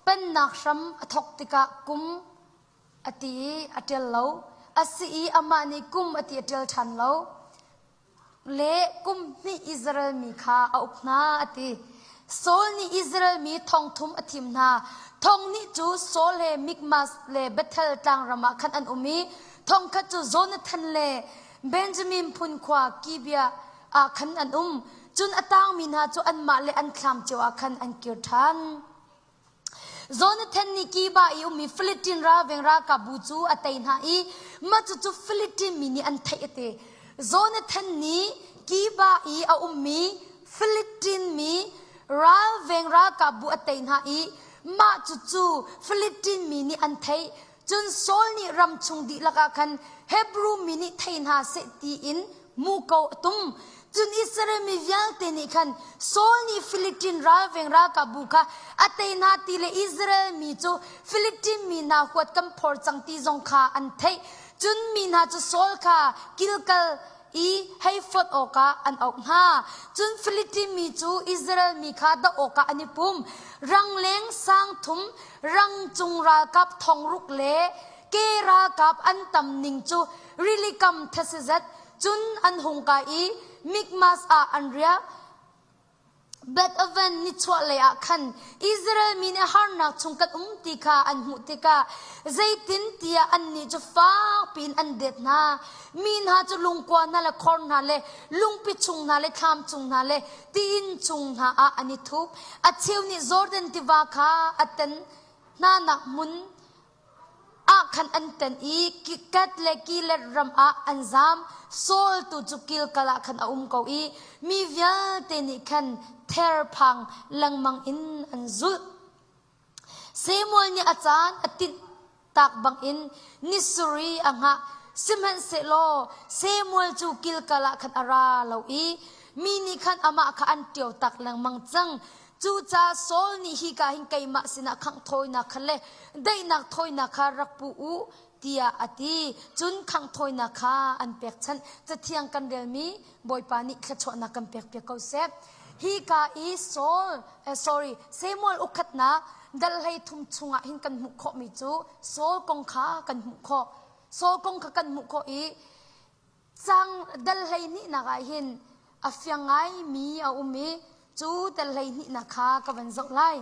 pennak hram a thawk tikah kum a ti i a ṭial lo. A si i amah nih kum a ti a ṭial ṭhan lo. Le kum hnih Israel mi kha a uk hna a ti. Saul nih Israel mi thong thum a thim hna. Thong hnih cu Saul he Mikmas le Bethel tlangram ah khan an um i thong khat cu Jonathan le Benjamin phun khua Gibeah ah khan an um. Cun a tangmi hna cu anmah le an thlam cio ah khan an kir ṭhan. Jonathan nih Kiba i ummi Philitin ralveng ralkapbu cu a tei hna i mah cucu Philitin mi nih an theih a ti. Jonathan nih Kiba i a ummi Philitin mi ralveng ralkapbu a tei hna i mah cucu Philitin mi nih an theih. Cun Saul nih ram chung dihlak ah khan Hebru mi nih thei hna seh tiin muko a tum. Cun Israel mi vialte nih khan Saul nih Philitin ralveng ralkapbu kha a tei hna ti le Israel mi cu Philitin mi hna huat kan phor cang ti zong kha an theih. Cun mi hna cu Saul kha Gilgal i hei fonh awkah an auh hna. Cun Philitin mi cu Israel mi kha doh awkah an i pum. Rangleng sang thum, rangcung ralkap thong ruk le ke ralkap an tam ning cu rilikam thesizet cun an hung kai i Mikmas ah an riak. Beth-aven nichuahlei ah khan Israel mi nih harnak chung kan um ti kha an hmuh tikah zeitin tiah annih cu fak piin an det hna. Mi hna cu lungkua hna le khor hna le lungpi chung hna le thlam chung hna le ti-inn chung hna ah an i thup. A cheu nih Jordan tiva kha a ten hnanak hmun ah khan an tan i Kat le Gilead ram ah an zam. Saul tu cu Gilgal ah khan a um ko i mi vialte nih khan therphang lengmang in an zulh. Samuel nih a caan a tinh tak bangin ni sarih a hngah. Sihmanhsehlaw Samuel cu Gilgal ah khan a ra lo i mi nih khan amah kha an ṭio tak lengmang cang. Cucaah Saul nih hika hin keimah sinah khangh thawinak kha le daihnak thawinak kha rak pu u tiah a ti. Cun khangh thawinak kha an pekchanh. Cathiang kan relmi Bawipa nih thluachuahnak kan pekpiak ko seh. Hika i Saul, eh, sorry, Samuel ukhatnak dal hlei thum chungah hin kan hmuh khawhmi cu Saul kong kha kan hmuh khawh. Saul kong kha kan hmuh khawh i Cang dal hleihnihnak ah hin a fiang ngaimi a um i cu dal hleihnihnak kha ka van zoh lai.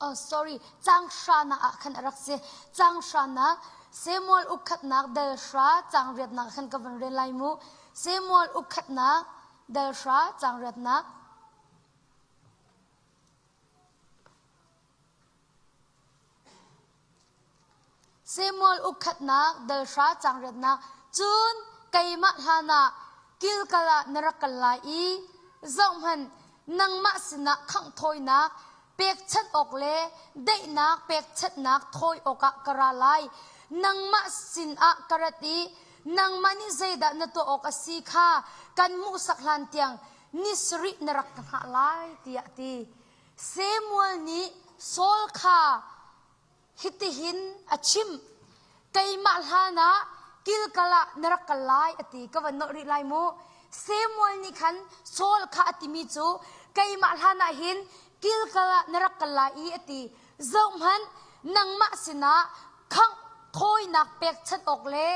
Oh sorry, cang hranak ah khan a rak si. Cang hranak Samuel ukkhatnak dal hra cang riatnak khan ka van rel lai mu. Samuel ukkhatnak dal hra cang riatnak. Samuel ukkhatnak dal hra cang riatnak cun keimah hlanah Gilgal ah na rak kal lai i zohhmanh nangmah sinah khangh thawinak pekchanh awk le daihnak pekchanhnak thawi awkah ka ra lai. Nangmah sinah ka rat i nangmah nih zeidah na tuah awk a si kha kan hmuhsak hlan tiang ni sarih na rak ka hngah lai tiah a ti. Samuel nih Saul kha hitihin a chimh, Keimah hlanah Gilgal ah na rak kal lai a ti. Ka van nolh rih lai mu. Samuel nih khan Saul kha a timi cu keimah hlanah hin Gilgal ah na rak kal lai i a ti. Zohhmanh, nangmah sinah khangh thawinak pekchanh awk le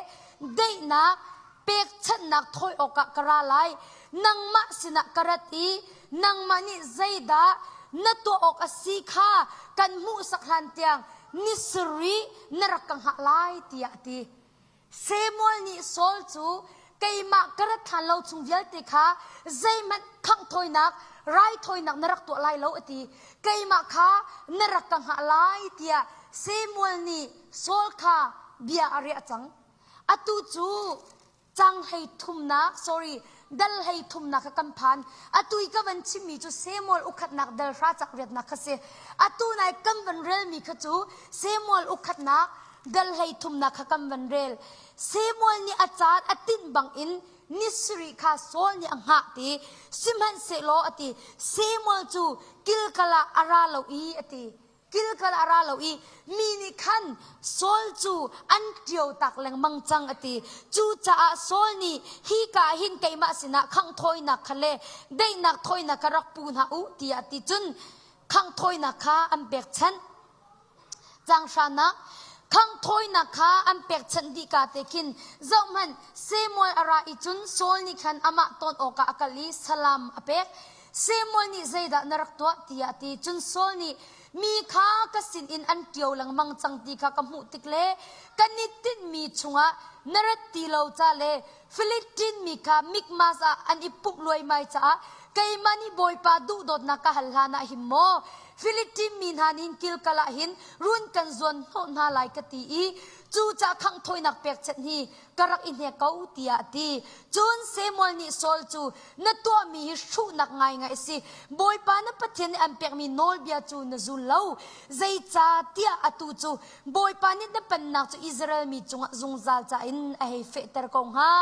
daihnak pekchanhnak thawi awkah ka ra lai. Nangmah sinah ka rat i nangmah nih zeidah na tuah awk a si kha kan hmuhsak hlan tiang ni sarih na rak ka hngah lai tiah a ti. Samuel nih Saul cu keimah ka rat hlan lo chung vialte kha zeihmanh khangh thawinak raithawinak na rak tuah lai lo a ti. Keimah kha na rak ka hngah lai tiah Samuel nih Saul kha bia a riah cang. Atu cu cang hlei thumnak, sorry, Dal hlei thumnak kha kan phan. Atu i ka van chimmi cu Samuel ukhatnak dal hra cak riatnak kha si. Atu nai kan van relmi kha cu Samuel ukhatnak dal hlei thumnak kha kan van rel. Samuel nih a caan a tinh bangin ni sarih kha Saul nih a hngah ti. Sihmanhsehlaw a ti, Samuel cu Gilgal ah a ra lo i a ti. Gilgal a ra lo i mi nih khan Saul cu an ṭiotak lengmang cang a ti. Cucaah Saul nih hika ah hin keimah sinah khangh thawinak kha le daihnak thawinak kha rak pu hna u tiah a ti. Cun khangh thawinak kha an pekchanh. Caang hranak khangh thawinak kha an pekchanh dih ka te khin zohhmanh Samuel a ra i cun Saul nih khan amah ton awkah a kal i salam a pek. Samuel nih zeidah na rak tuah tiah a ti. Cun Saul nih mi kha ka sinin an ṭio lengmang cang ti kha ka hmuh tik le kan i tinhmi chungah na rat ti lo ca le Filistin mi kha Mikmas ah an i pumh luaimai caah keimah nih Bawipa duhdawtnak ka hal hlan ah hin maw Filistin mi hna nih Gilgal ah hin run kan zuan hnawh hna lai ka ti i cucaah khangh thawinak pekchanh hi ka rak i hnek ko tiah a ti. Cun Samuel nih Saul cu na tuahmi hi hruhnak ngaingai a si. Bawipa na Pathian nih an pekmi nawlbia cu na zul lo. Zeicahtiah atu cu Bawipa nih na pennak cu Israel mi cungah zungzal ca in a hei fehter ko hnga.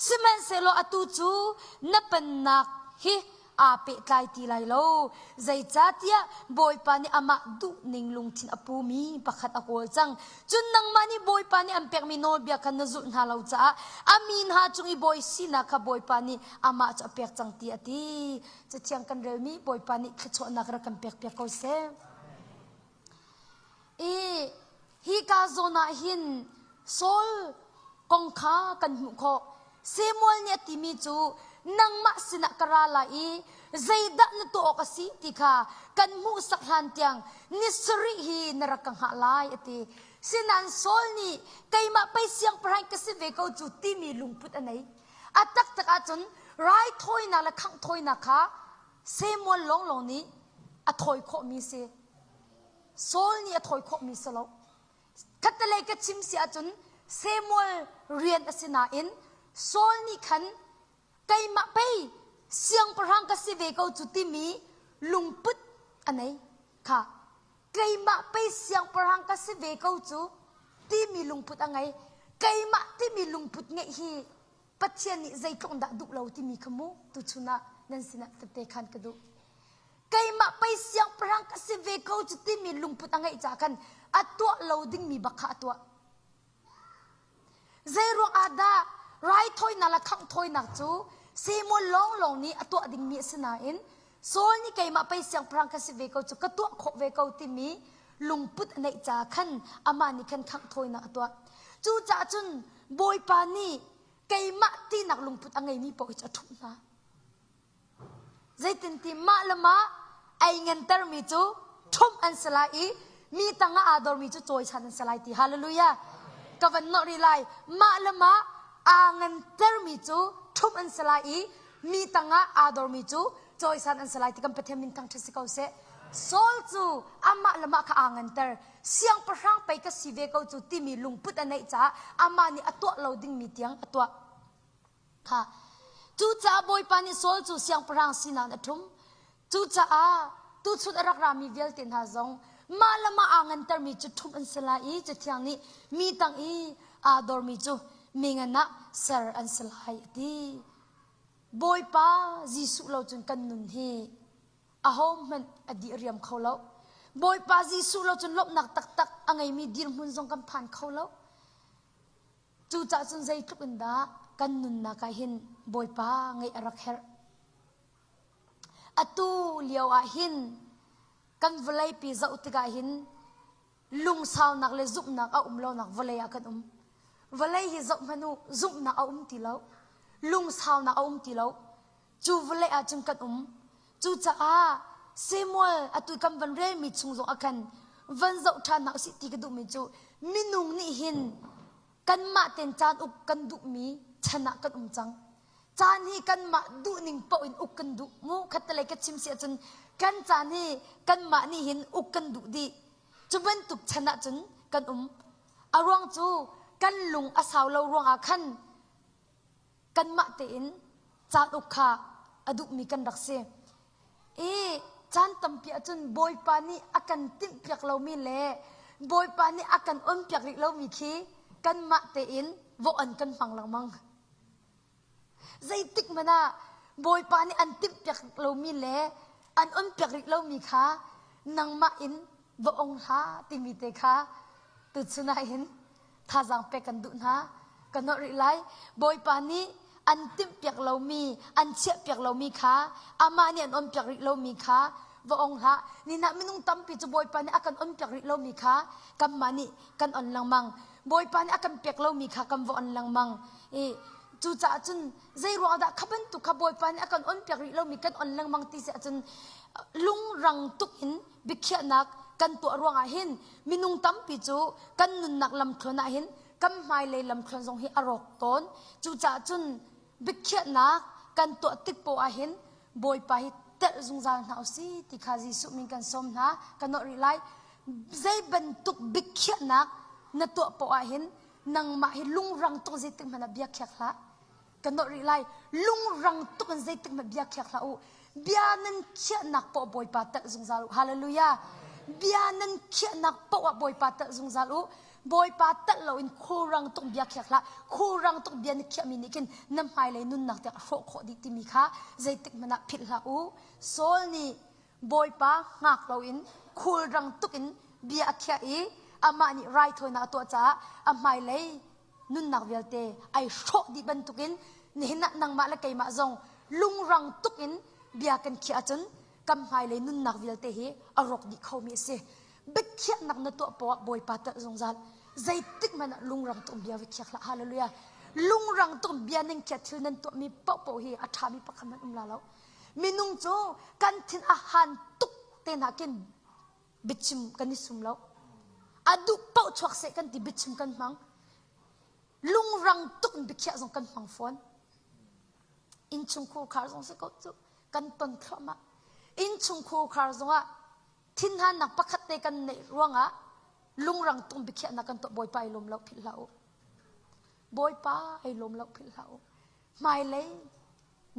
Sihmanhsehlaw atu cu na pennak hi aa pehtlai ti lai lo. Zeicahtiah Bawipa nih amah duhning lungthin a pumi pakhat a kawl cang. Cun nangmah nih Bawipa nih an pekmi nawlbia kha na zulh hna lo caah a mi hna cung i bawi sinak kha Bawipa nih amah cu a pek cang ti a ti. Cathiang kan relmi Bawipa nih thluachuahnak rak kan pekpiak ko seh. I hika zawn ah hin Saul kong kha kan hmuh khawh. Samuel nih a timi cu nangmah sinah ka ra lai i zeidah na tuah awk a si ti kha kan hmuhsak hlan tiang ni sarih hi na rak ka hngah lai a ti. Sinain Saul nih keimah pei siangpahrang ka si ve ko cu timi lungput a nei. A taktak ahcun raithawinak le khangh thawinak kha Samuel lawnglawng nih a thawi khawhmi si. Saul nih a thawi khawhmi si lo. Khattelei ka chim si ahcun Samuel rian a si nain Saul nih khan keimah pei siangpahrang ka si ve ko cu timi lungput a nei kha keimah pei siangpahrang ka si ve ko cu timi lungput a ngei keimah timi lungput ngeih hi Pathian nih zeitluk dah duh lo timi kha mu tuchun ah nan sinah tette khan ka duh. Keimah pei siangpahrang ka si ve ko cu timi lungput a ngeih caah khan a tuah lo dingmi bak kha a tuah. Zeiruang ah dah raithawinak le khanghthawinak cu Samuel lawnglawng nih a tuah dingmi a si nain Saul nih keimah pei siangpahrang ka si ve ko cu ka tuah khawh ve ko timi lungput a neih caah khan amah nih khan khanghthawinak a tuah. Cucaah cun Bawipa nih keimah tinak lungput a ngeimi paoh hi cu a ṭhumh hna. Zeitinti mah le mah ei ngantermi cu ṭhumh an si lai i mi tangah aa dormi cu cawisan an si lai ti. Hallelujah. Ka van nawh rih lai. Mah le mah aa ngantermi cu ṭhumh an si lai i mi tangah aa dormi cu cawisan an si lai ti kan Pathian min thangṭhat si ko seh. Saul cu amah le mah kha aa nganter. Siangpahrang pei ka si ve ko cu timi lungput a neih caah amah nih a tuah lo dingmi tiang a tuah. Kha. Cucaah Bawipa nih Saul cu siangpahrang sinak in a ṭhum. Cucaah tuchun a rak rami vialte hna zong mah le mah aa ngantermi cu ṭhumh an si lai i Cathiang nih mi tang i aa dormi cu mi ngan ah ser an si lai a ti. Bawipa Jesuh lo cun kan nun hi ahohmanh a dih riam kho lo. Bawipa Jesuh lo cun lawmhnak taktak a ngeimi dirhmun zong kan phan kho lo. Cucaah cun zeitluk in dah kan nunnak ah hin Bawipa ngeih a rak herh. Atu lio ah hin kan vawleipi zoh tikah hin lungsaunak le zumhnak a um lonak vawlei ah kan um. Vawlei hi zoh hmanh u, zumhnak a um ti lo. Lungsaunak a um ti lo. Cu vawlei ah cun kan um. Cucaah Samuel atu kan van relmi chung zong ah khan van zoh ṭhan hna usih ti ka duhmi cu minung nih hin kanmah ten caan uk kan duhmi chan ah kan um cang. Caan hi kanmah duhning paoh in uk kan duh. Mu khattelei ka chim si ahcun kan caan hi kanmah nih hin uk kan duh dih. Cu bantuk chan ah cun kan um. A ruang cu kan lung a sau lo ruangah khan kanmah tein. Caan uk kha a duhmi kan rak si. I caan tampi ahcun Bawipa nih a kan timhpiak lomi le Bawipa nih a kan onpiak rih lomi khi kanmah tein vawh-on kan hmang lengmang. Zeitik hmanh ah Bawipa nih an timhpiak lomi le an onpiak rih lomi kha nangmah in va ong hlah timi te kha tuchun ah hin thazaang pek kan duh hna. Ka nolh rih lai. Bawipa nih an timhpiak lomi, an chiahpiak lomi kha, amah nih an onpiak rih lomi kha va ong hlah. Nihin ah minung tampi cu Bawipa nih a kan onpiak rih lomi kha kanmah nih kan on lengmang. Bawipa nih a kan pek lomi kha kan va on lengmang. I cucaah cun zei ruang dah kha bantuk kha Bawipa nih a kan onpiak rih lomi kan on lengmang ti si ahcun lungrang tuk in biakhiahnak kan tuah ruangah hin minung tampi cu kan nunnak lamthluan ah hin kan hmailei lamthluan zong hi a rawk tawn. Cucaah cun biakhiahnak kan tuah tik poah ah hin Bawipa hi telh zungzal hna usih ti kha Jesuh min kan sawm hna. Ka nawlh rih lai. Zei bantuk biakhiahnak na tuah poah ah hin nangmah hi lungrang tuk zeitik hmanh ah bia khiak hlah. Ka nawlh rih lai. Lungrang tuk in zeitik hmanh bia khiak hlah u. Bia nan khiahnak poah Bawipa telh zungzal u. Hallelujah. Bia nan khiahnak poah Bawipa telh zungzal u. Bawipa telh loin khulrang tuk bia khiak hlah. Khulrang tuk bia na khiahmi nih khin na hmailei nunnak tiang a hrawh khawh dih timi kha zeitik hmanh ah philh hlah u. Saul nih Bawipa hngak loin khulrang tuk in bia a khiah i amah nih raithawinak a tuah caah a hmailei nunnak vialte ai hrawh dih bantukin nihin ah nangmah le keimah zong lungrang tuk in bia kan khiah ahcun kan hmailei nunnak vialte hi a rawk dih khomi a si. Biakhiahnak na tuah poah Bawipa telh zungzal. Zeitik hmanh ah lungrang tuk bia va khiak hlah. Hallelujah. Lungrang tuk bia nan khiah thil nan tuahmi paohpaoh hi a ṭhami pakhat hmanh um la lo. Minung cu kan thin a han tuk te hna khin biachim kan i sum lo. A duh paoh chuak seh kan ti biachim kan hmang. Lungrang tuk in biakhiah zong kan hmang fawn. Innchungkhur khar zong si ko cu kan ton thluahmah. Innchungkhur khar zongah thinhannak pakhat te kan neih ruangah lungrang tung biakhiahnak kan tuah Bawipa ai lawm lo philh hlah u. Bawipa ai lawm lo philh hlah u. Hmailei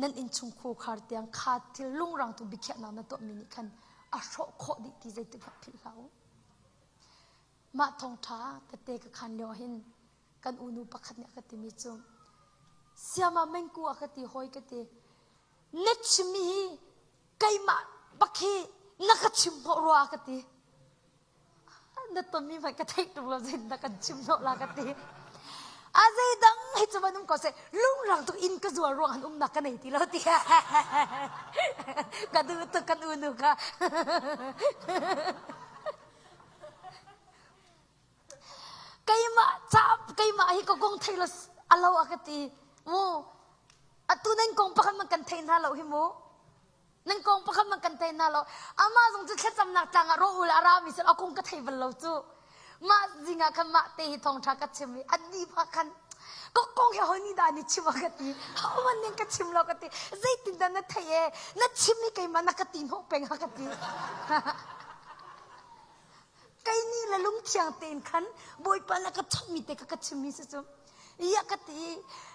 nan innchungkhur khar tiang kha thil lungrang tung biakhiahnak na tuahmi nih khan a hrawh khawh dih ti zeitik hmanh philh hlah u. Mah thawngṭha tete ka khan lio hin kan unu pakhat nih a ka timi cu siama mengku a ka ti hawi ka ti na chimmi hi keimah bak hi na ka chim hnawh rua ka ti na tonmi hmanh ka theih tuk lo zein na kan chim hnawh la ka ti a zeidang hi cu van um ko seh lungrang tuk inn ka zual ruang han umnak ka nei ti lo ti ka duh tuk kan unu kha keimah ca keimah hi ka kong thei lo alo a ka ti mu atu nan kong pakhat man kan thei hna lo hi mu nan kong pakhat man kan thei hna lo amah zong cu thlacamnak tlang ah rawh ul a rami sel a kong ka thei bal lo cu mah zing ah khan mah te hi thawngtha ka chim i an ni pa khan ka kong hi hoi ni dah ni chim a ka ti homan ning ka chim lo ka ti zeitin dah na thei e na chim i keimah na ka ti hnawh peng a ka ti Kei nih le lungthiang tein khan Bawipa na ka chawmmi te kha ka chimmi si cu. Ia ka ti,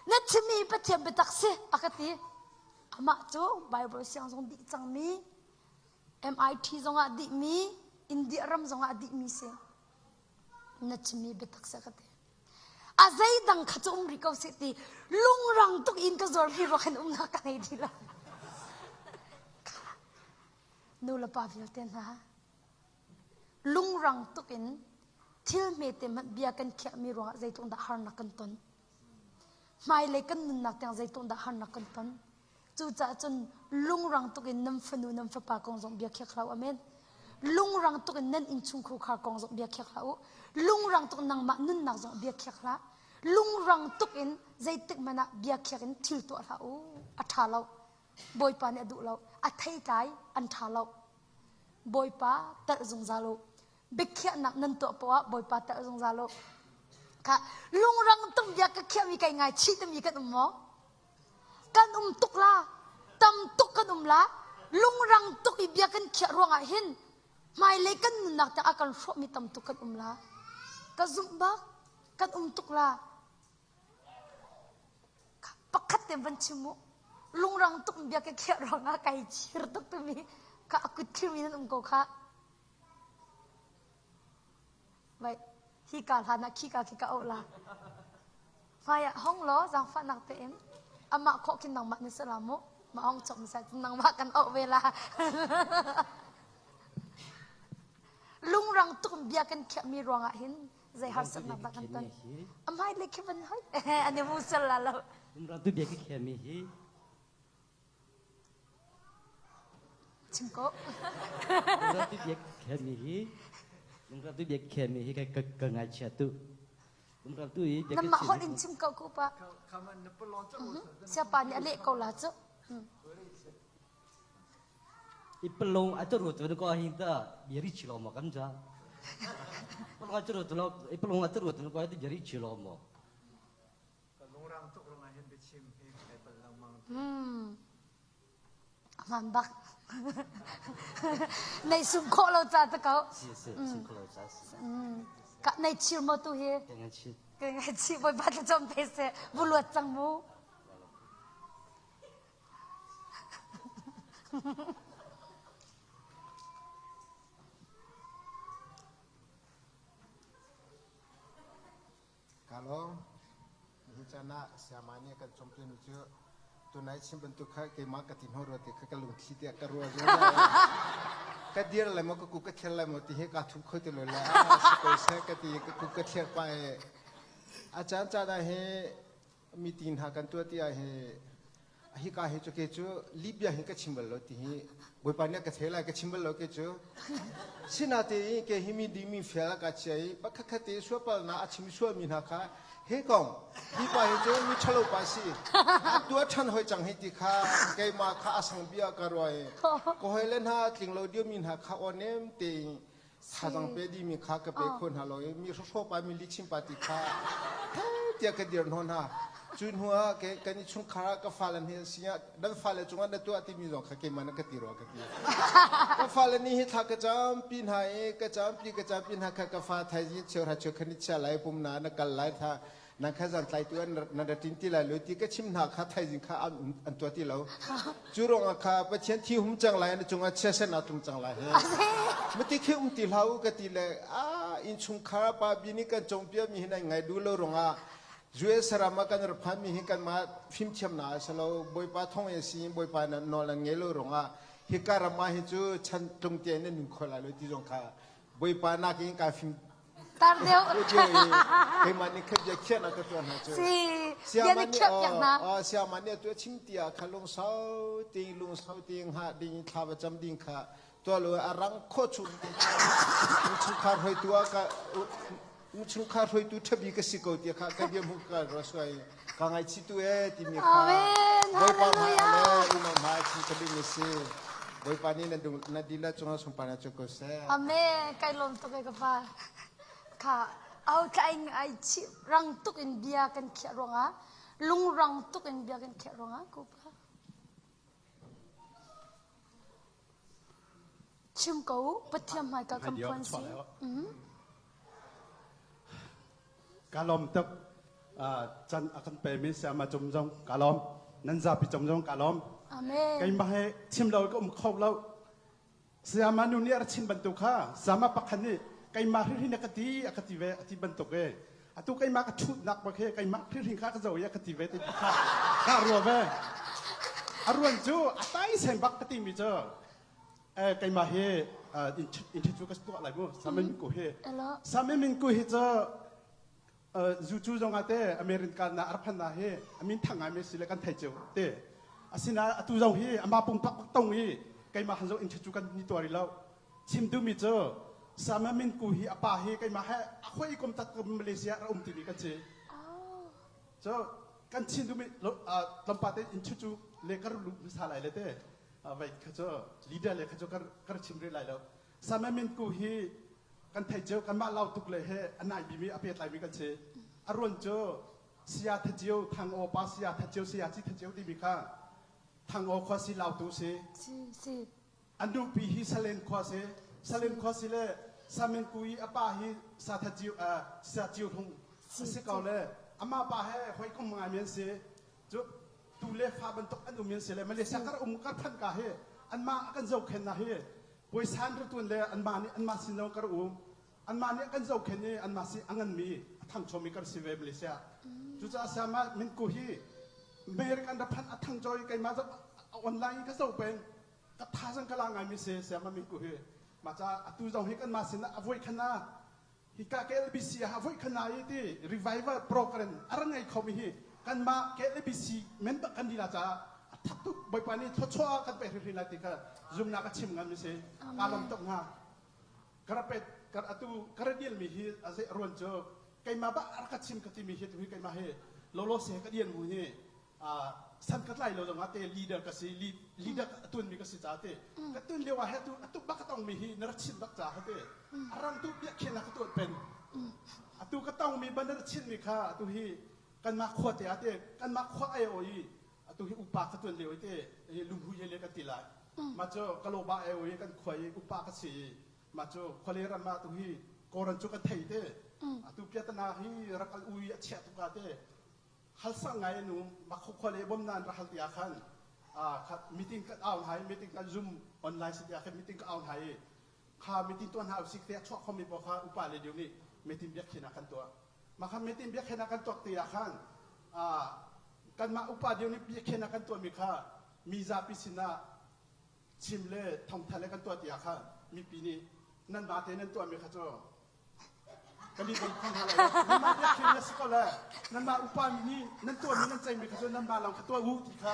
na chimmi Pathian biatak si, a ka ti. Amah cu Bible siang zong dih cangmi, MIT zongah dihmi, India ram zongah dihmi si. Na chimmi biatak si, a ka ti. A zeidang kha cu um rih ko seh ti lungrang tuk in ka zuarmi ruak in umnak ka ngei ti lo. Nu le pa vialte hna, Lungrang tuk in thil hmete hmanh bia kan khiahmi ruangah zeitluk dah harnak kan ton. Hmailei kan nunnak tiang zeitluk dah harnak kan ton. Cucaah cun lungrang tuk in nan fanu nan fapa kong zong bia khiak hlah u. Amen. Lungrang tuk in nan innchungkhar khar kong zong bia khiak hlah u. Lungrang tuk nangmah nunnak zong bia khiak hlah. Lungrang tuk in zeitik hmanh ah bia khiak in thil tuah hlah u. A ṭha lo. Bawipa nih a duh lo. A theitlai an ṭha lo. Bawipa telh zungzal u. Biakhiahnak nan tuah poah ah Bawipa telh zungzal u. Kha lungrang tuk bia ka khiahmi kai ngaichih timi kan um maw? Kan um tuk la. Tam tuk kan um la. Lungrang tuk i bia kan khiah ruangah hin hmailei kan nunnak tiang a kan hrawhmi tam tuk kan um la. Ka zumh bak kan um tuk la. Pakhat te van chim u. Lungrang tuk bia ka khiah ruangah kai chir tuk timi ka a kut thirmi nan um ko kha. Vai hi ka hlan ah khi ka khi ka auh la. Hmai ah hong law zaangfahnak tein amah khawh khin nangmah na si la mu. Ma hong chom seh cun nangmah kan auh ve la. Lungrang tuk bia kan khiahmi ruangah hin zei harsatnak dah kan ton. A hmai le khi van hoi an i mu sel la lo. Lungrang tu bia ka khiahmi hi Chim ko. Lungrang tu bia ka khiahmi hi lungrang tu bia ka khiahmi hi ka ka ka ngaichia tu. Lungrang tu i bia ka Nanmah chim holh in chim ko ku pa. Siapa nih a leh ko la cu. I palong a tu tu ko hin ta bia ri chilo ma kan ja. Palong a tu tu lo i palong a tu tu ko hi bia ri chilo mo. Ka lungrang tuk rung ah hin biachim hi kai pal lengmang. Hmm. Aman bak. Nei sum khawh lo ca ta ko. Si si sum khawh lo ca si. Ka nei chir mo tu hi. Ka ngai chir. Ka ngai chir boi ba tla chom te se buluat cang mu. Ka lawm. Nihin caan ah sayama nih a kan cawmpiakmi cu tunai chim bantuk kha keimah ka ti hnaw rua ti kha ka lungthli tiah ka ruah zungzal. Ka dir lai maw ka kuk ka thler lai maw ti hi kaa thup kho ti lo le ah si ko seh ka ti ka kuk ka thler pah i a caan caan ah hi meeting hna kan tuah ti ah hi hika hi cu ke cu Libya hi ka chim bal lo ti hi Bawipa nih a ka thei lai ka chim bal lo ke cu sinatein ke hi mi ding mi fel a ka chia i pakhat khat te sualpalnak a chim sualmi hna kha he kong hi pa hi cu mi ṭhalo pa si a tuah ṭhan hoi cang hi ti kha keimah kha a sang bia ka ruah i ka hawile hna tling lo diomi hna kha aw nem tein thazang pe dimi kha ka pe kho hna lo i mi hrawhraw pa mi lichim pa ti kha tiah ka dir hnaw hna cu hnu ah kan i chungkhar ah ka fale nih siah dan fale cungah na tuah timi zong kha keimah na ka ti rua ka ti ka fale nih hi thla ka campi hna i ka campi ka campi hna kha ka fa thaizing cheuhra cheukhat ni chia lai pum na na kal lai tha nan kha zan tlaitu an nan ra ṭin ti lai lo ti ka chim hna kha thaizing kha an an tuah ti lo cu ruangah kha Pathian thi hum cang lai na cungah chiasen aa tlung cang lai he mati khi um ti hlah u ka ti le a innchungkhar pa bi nih kan cawmpiak mi hi nan ngai duh lo ruangah US ram ah kan ra phan mi hi kanmah fimthiamnak a si lo Bawipa thong in si Bawipa na nawl an ngei lo ruangah hika ram ah hi cu chan tlung te in nan nun kho lai lo ti zong kha Bawipa nakin ka fim Tar deuh. Keimah nih khat bia khiahnak ka tuah hna cu. Si, bia na khiah piak hna. Siamah nih atu a chim tiah kha lungsau ting lungsau ting ha ding thla va cam ding kha tuah lo a rang kho chung chungkhar hruaitu ah ka chungkhar hruaitu ṭhabi ka si ko ti kha ka bia hmu ka ra suai ka ngaihchih tu e timi kha Amen. Bawipa hmai Hallelujah. le unau hmai chim ka ding a si Bawipa nih na dung na dila cungah sunparnak cu ko seh Amen. Kai lawm tuk e ka pa. Kha au tlai ai chi rang tuk in bia kan khiah ruangah lungrang tuk in bia kan khiah ruangah ku pa. Chim ko Pathian hmaika kan phuan si. Ka lawm tuk. Can a kan pemi sayama cung zong ka lawm. Nan zapi cung zong ka lawm. Amen. Keimah he chim lo ka um kho lo. Sayama nu nih a ra chim bantuk kha sama pakhat nih keimah hrinhrin a ka ti a ka ti ve a ti bantuk e. Atu keimah ka ṭhutnak bak he keimah hrinhrin kha ka zo i a ka ti ve ti kha ka ruah ve. A ruan cu a tai sen bak ka timi cu keimah hi interview ka tuah lai mu Samuel Minku hi Samuel Minku hi cu zu cu zong ah te America na arphan na hi amin thang ngai mi si le kan thei cio te asina atu zong hi ama pumpak bak tong i keimah han zong interview kan ni tuari lo chim duhmi cu Samuel Minku hi apa hi keimah he a khoi kom tak Malaysia ra um timi kan si so kan chin duhmi tlawmpal te interview le kar lu sa lai le te vai kha cu leader le kha cu kar chim rih lai lo Samuel Minku hi kan thei cio kanmah lau tuk le he a nai bimi a pet laimi kan si a ruan cu sia thacio thang aw pa sia thacio sia ci thacio timi kha thang aw khua si lautu si si an nupi hi salen khua si salen khua si le Samuel ku i a pa hi sa thacio sia cio thung si ko le ama pa he hoi kom ngai mi an si cu. tu le fa bantuk an um in si le Malaysia kar um kar phan ka hi anmah a kan zohkhen na hi puaisan ratun le anmah nih anmah sin zong kar um anmah nih kan zohkhen i anmah si a nganmi a thangchomi kar si ve Malaysia. Cucaah sayama minku hi American ra phan a thangcho i keimah zoh online ka zoh peng ka thazang ka la ngaimi si sayama minku hi. Mah ca atu zong hi kanmah sin ah a voi khan ah hika KLBC ah voi khan i ti revival program a ra ngei khomi hi kanmah KLBC member kan lila caah a that tuk. Bawipa nih thluachuah kan pek hrimhrim lai ti kha zumnak a chim ngan mi si. Kaa lawm tuk hnga. Karapet kar atu karadil mi hi a zei ruan cu keimah ba a ka chim ka ti mi hi tu hi keimah hi lolo se ka dian mu hi san ka tlai lo zong ah te leader ka si, leader a tuan mi ka si ca te ka tuan lio ah he tu atu bak ka tong mi hi na ra chin bak ca te arang tu bia khen ka tuan pen atu ka tong mi ban na chin mi kha atu hi kanmah khua te ate kanmah khua ai o i atu hi upa ka tuan lio te lunghu ye le kan ti lai ma cu ka lo ba ai o i kan khua i upa ka si ma cu khuale ram ah tu hi koran cu kan thei te atu piatana hi rak al ui a chia tuk te halsa ngai nu makho khua le bom nan ra hal tia khan meeting kan au hai meeting kan zoom online si tia khan meeting ka au hai kha meeting tuan ha usik te chuak khomi po kha upa le diu nih meeting biak khina kan tuah ma kha meeting biak khina kan tuak ti ah khan kanmah upa diu nih biak khina kan tuah mi kha mi zapi sinah chim le thongthal le kan tuah ti ah kha mipi nih nan ba te nan tuah mi kha cu kan i bom kho hna lai. Nanmah biakṭheng na si ko le nanmah upa mi nih nan tuahmi nan ceihmi kha cu nanmah lawng kha tuah u ti kha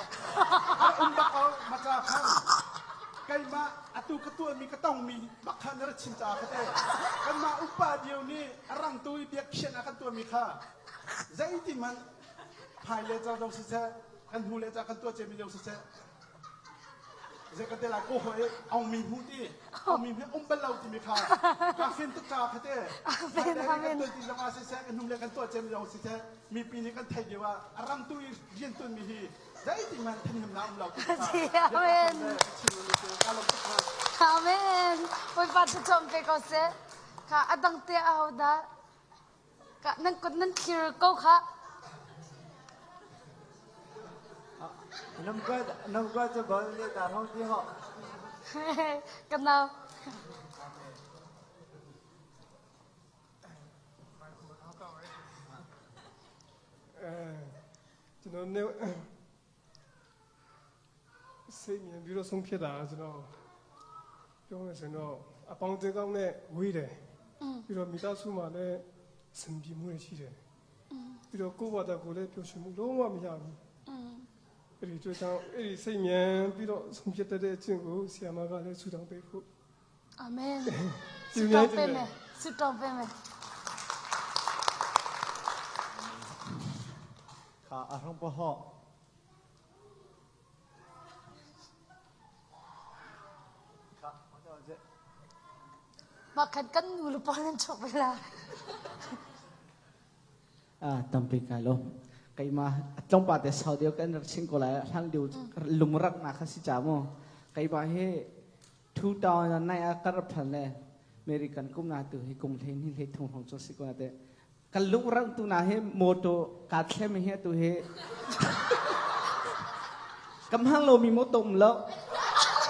a um bak ko. Maca khan keimah atu ka tuahmi ka tongmi bak kha na ra chim caah kha te kanmah upa dio nih a rangtu i biakhian ah kan tuahmi kha zeitin hmanh phai le ca zong siseh kan hnu le ca kan tuah ciami zong siseh zei kan te lai ko hoi ong mi hmu ti ong mi hmu um bal lo ti mi kha ka fin tuk ca kha te Amen, amen. kan ti zong ah siseh kan hnum le kan tuah cem zong siseh mipi nih kan thei deuh ah a ram tu i rian tuan mi hi zeitin hmanh thanhim na um lo ti kha Amen. Amen. Bawipa cu pe ko seh. Kha a dang te a ho dah? Ka nan kut nan thlir ko kha. Nam kwa nam kwa chu bal ne ta hong ti ho. Ka nau. ကျွန်တော်နေစိတ်မြင်ပြီးတော့ဆုံးဖြတ်တာကျွန်တော်ပြောမယ်ဆိုတော့အပေါင်းအသင်းကောင်းနဲ့ဝေးတယ်ပြီးတော့မိသားစုမှာလည်းစင်ပြေမှုတွေရှိတယ်ပြီးတော့ကိုယ့်ဘာသာကိုယ်လည်းပျော်ရွှင်မှုလုံးဝမရဘူးအဲ့ဒီအတွက်ကြောင့်အဲ့ဒီစိတ်မြန်ပြီးတော့ဆုံးဖြတ်တဲ့အကျင့်ကိုဆရာမကလည်းဆုတောင်းပေးဖို့ အာမင်ဆုတောင်းပေးမယ်ဆုတောင်းပေးမယ် ခါအဟောင်းပဟောခါဟောတော့ကျ มาขันกันนูหรือปอนันจบเวลา Tampi kai lo keimah tlawmpa te sau deuh kan rak chim ko lai hlan lio lungrak nak kha si ca mu keimah hi 2009 ah ka rak phan le American kum na tu hi kum hlei ni hlei thum hong cu si ko na te kan lungrak tu na hi motor ka thlem hi tu hi kam hang lo mi motor um lo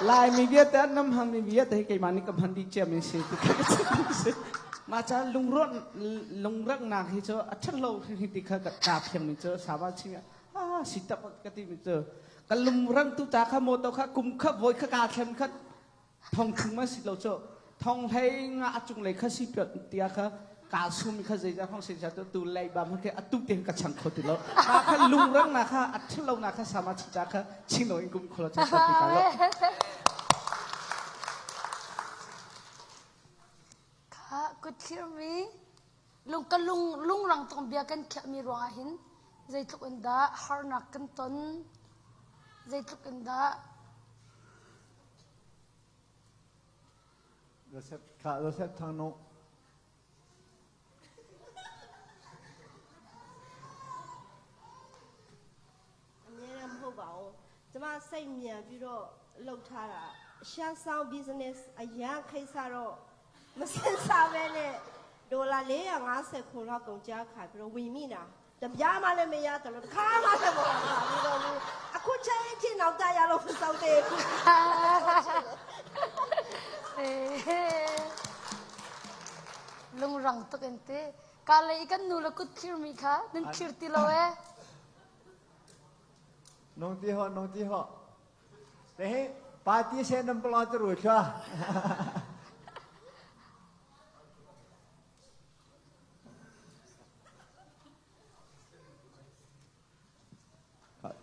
lai mi vialte nam hang mi vialte hi keimah nih kam han di cia mi si ti kha ka chim ma cha lungruan lungrak nak hi cu a ṭhat lo hi ti kha ka ka phiang mi cu saba ching ah si tak ka ti mi cu ka lungran tu ta kha motor kha kum kha voi kha ka thlem kha thong thung ma si lo cu thong hlei nga a cung lei kha si piot tia kha ka sum kha zei za hong se za tu tu lei ba ma ke atu te ka chang kho ti lo ma kha lungrang na kha a ṭhat lo na kha sama chi cha kha chin lo in kum kholo cha ti ka lo Kha kutthlir mi lung ka lung lungrang tung bia kan khiahmi ruangah hin zeitluk in dah harnak kan ton zeitluk in dah Joseph kha Joseph Thang No အများနဲ့မဟုတ်ပါဘူးကျမစိတ်မြန်ပြီးတော့လှုပ်ထားတာရှမ်းဆောင် business အရန်ခိစ္စတော့မစင်စားပဲနဲ့ဒေါ်လာ450ခုလောက်ကုန်ကြခါပြီးတော့ဝင်မိတာတပြားမှလည်းမရတော့တခါမှလည်းမဟုတ်ပါဘူးတော့ဘူး။ အခုချိန်အထိနောက်တရလို့မစောသေးဘူး Lungrang tuk in ti. Ka lei kan nu le kut khir mi kha nan khir ti lo eh. Nong ti ho nong ti ho. Te he party se nam palo tu ru chua.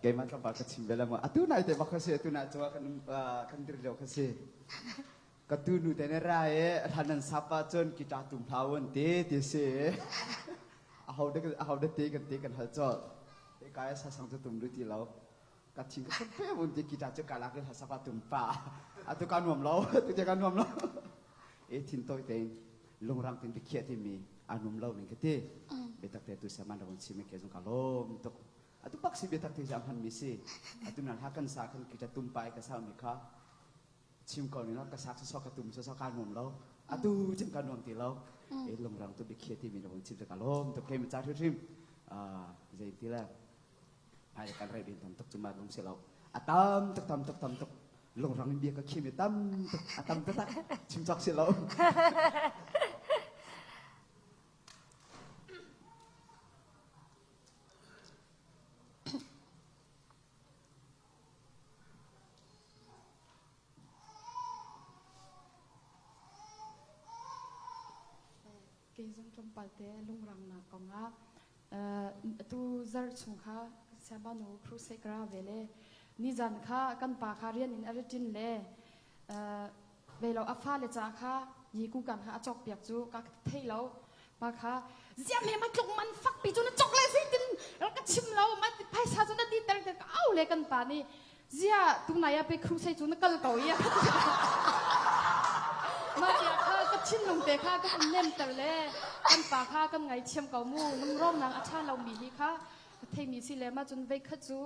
Keimah tlawmpal ka chim bel mu. Atu nai te bak ka si, atu nai cu kan kan dir lio ka si. Ka tu nu te ne ra e hlan nan sapa cun guitar tum hlau an ti ti si. A ho de a ho de te kan te kan hal chol. Te kai sa sang chu tum lu ti lo. Ka thin ka pe un ti guitar chu ka lak in sapa tum pa. Atu ka nuam lo, tu te ka nuam lo. E thin toi te lungrang tin bikhiah timi anum lo ning ka ti. Biatak te tu siaman rak chim ke zong ka lom tuk. Atu pak si biatak te jam han mi si. Atu nan ha kan sa kan kita tum pai ka sa mi kha chim ko ni ka sak so ka tum so so ka nuam lo. Atu chim ka nuam ti lo. E lungrang tu bikhiah timi rak chim ka lom tuk ke mi cha hrim ah zei ti la hmai kan rei bin tam tuk cuma lung si lo. Atam tuk tam tuk tam tuk lungrang in bia ka khim i tam tuk a tam taktak chim cawk si lo. Kei zong tlawmpal te lungrangnak kongah tu zarh chung kha Siabanu crusade ka ra ve le nizan kha kan pa kha rian in a ra ṭin le ve lo a fale ca kha yiku kan kha a cawk piak cu ka thei lo pa kha ziam he ma tluk man fak pi cu na cawk le zeitin rak ka chim lo ma phaisa cu na ti ter ka au le kan pa nih Ziah tunai ah pe crusade cu na kal ko i mah tiah kha ka thinlung te kha ka hun nemter le kan pa kha kan ngaithiam ko mu lungrawmnak a ṭha lomi hi kha ka theimi si le mah cun veikhat cu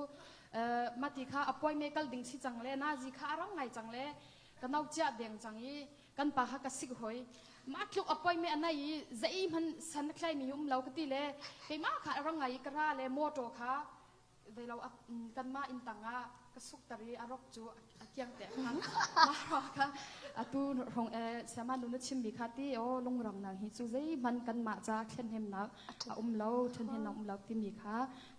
mah ti kha appointment kal ding si cang le nazi kha a rang ngai cang le ka no ciah deng cang i kan pa kha ka sik hoi mah tluk appointment a nei i zei hmanh san a thlai mi um lo ka ti le keimah kha a rang ngai i ka ra le motor kha Zeilo kanmah inn tangah ka sukter i a rok cu a kiang te khan mah ruang kha atu rong siama nu na chimmi kha ti aw lungrang nang hi cu zeihmanh kanmah ca thlenhnemnak a um lo thlenhnemnak um lo timi kha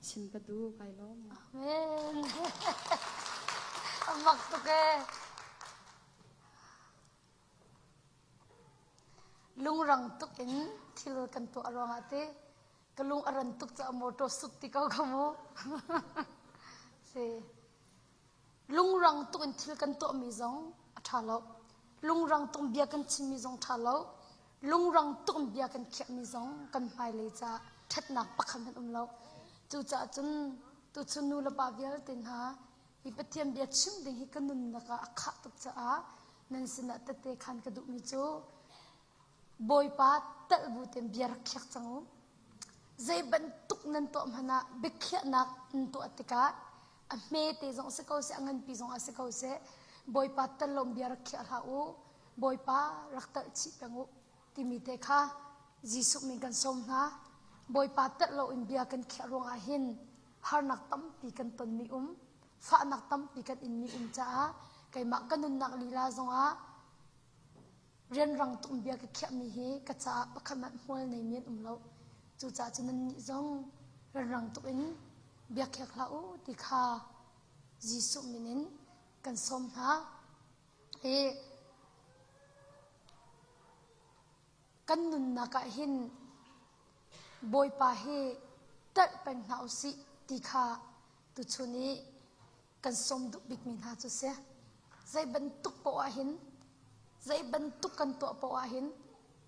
chim ka duh kai lawm. Amen. Mak tuk ee. Lungrang tuk in thil kan tuah ruangah te Ka lung a ran tuk caah motor suk ti ko ka mu. Si. Lungrang tuk in thil kan tuahmi zong a ṭha lo. Lungrang tuk in bia kan chimmi zong ṭha lo. Lungrang tuk in bia kan khiahmi zong kan hmailei caah ṭhatnak pakhat hmanh um lo. Cucaah cun tuchun nu le pa vialte hna hi Pathian bia chim ding hi ka nunnak ah a khah tuk caah nan sinah tette khan ka duhmi cu Bawipa telh bu tein bia rak khiak cang u. Zei bantuk nan tuah hmanh ah biakhiahnak nan tuah tikah a hmete zong si ko seh, a nganpi zong ah si ko seh, Bawipa tel lo bia rak khiah hlah u. Bawipa rak telh chih peng u timi te kha Jesuh min kan sawm hna. Bawipa telh loin bia kan khiah ruangah hin harnak tampi kan tonmi um, fahnak tampi kan inmi um caah keimah ka nunnak lila zongah Rianrang tuk bia ka khiahmi hi ka caah pakhat hmanh hmual neimi an um lo. Cucaah cun nannih zong rianrang tuk in bia khiak hlah u ti kha Jesuh min in kan sawm hna. Hi kan nunnak ah hin Bawipa hi ṭanh peng hna u sih ti kha tuchun i kan sawm duh bikmi hna cu si. Zei bantuk poah ah hin, zei bantuk kan tuah poah ah hin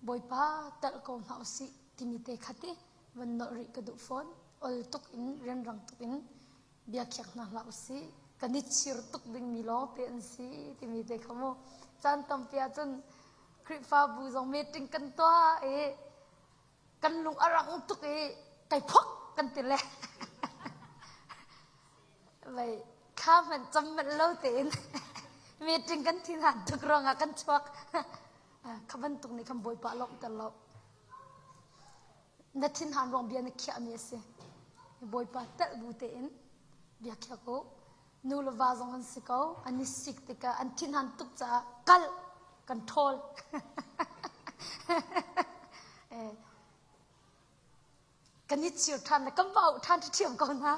Bawipa telh ko hna usih timi te kha ti van nolh rih ka duh fawn. Ol tuk in rianrang tuk in bia khiak hna hlah usih. Kan i chir tuk dingmi lawngte an si timi te kha mu. Caan tampi ahcun Khrihfabu zong meeting kan tuah i kan lung a rang tuk i kai phok kan ti le Vei thla hmanh cam manh lo tein meeting kan thin han tuk ruangah kan chuak. Kha bantuk nih khan Bawipa lawmhter lo. Na thinhan ruang bia na khiahmi a si. Bawipa telh bu tein bia khiak u. Nu le va zong an si ko. An i sik tikah an thinhan tuk caah kal kan ṭhawl. Kan i chir ṭhan le kan va auh ṭhan ṭhiam ko hna.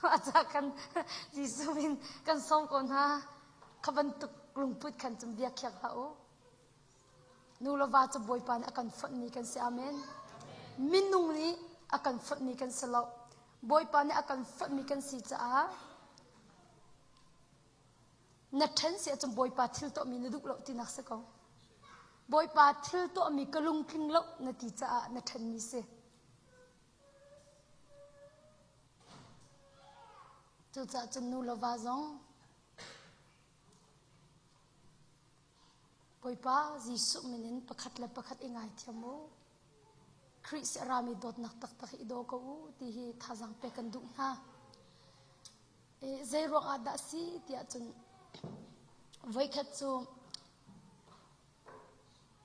Mah ca kan Jesuh in kan sawm ko hna. Kha bantuk lungput khan cun bia khiak hlah u. Nu le va cu Bawipa nih a kan fonhmi kan si. Amen. Minung nih a kan fonhmi kan si lo. Bawipa nih a kan fonhmi kan si caah na ṭhen si ahcun Bawipa thil tuahmi na duh lo tinak si ko. Bawipa thil tuahmi ka lungtling lo na ti caah na ṭhenmi si. Cucaah cun nu le va zong Bawipa Jesuh min in pakhat le pakhat i ngaithiam u. Khrih si a rami dawtnak taktak hi i daw ko u ti hi thazaang pek kan duh hna. E, zei ruang ah dah si tiah cun voikhat cu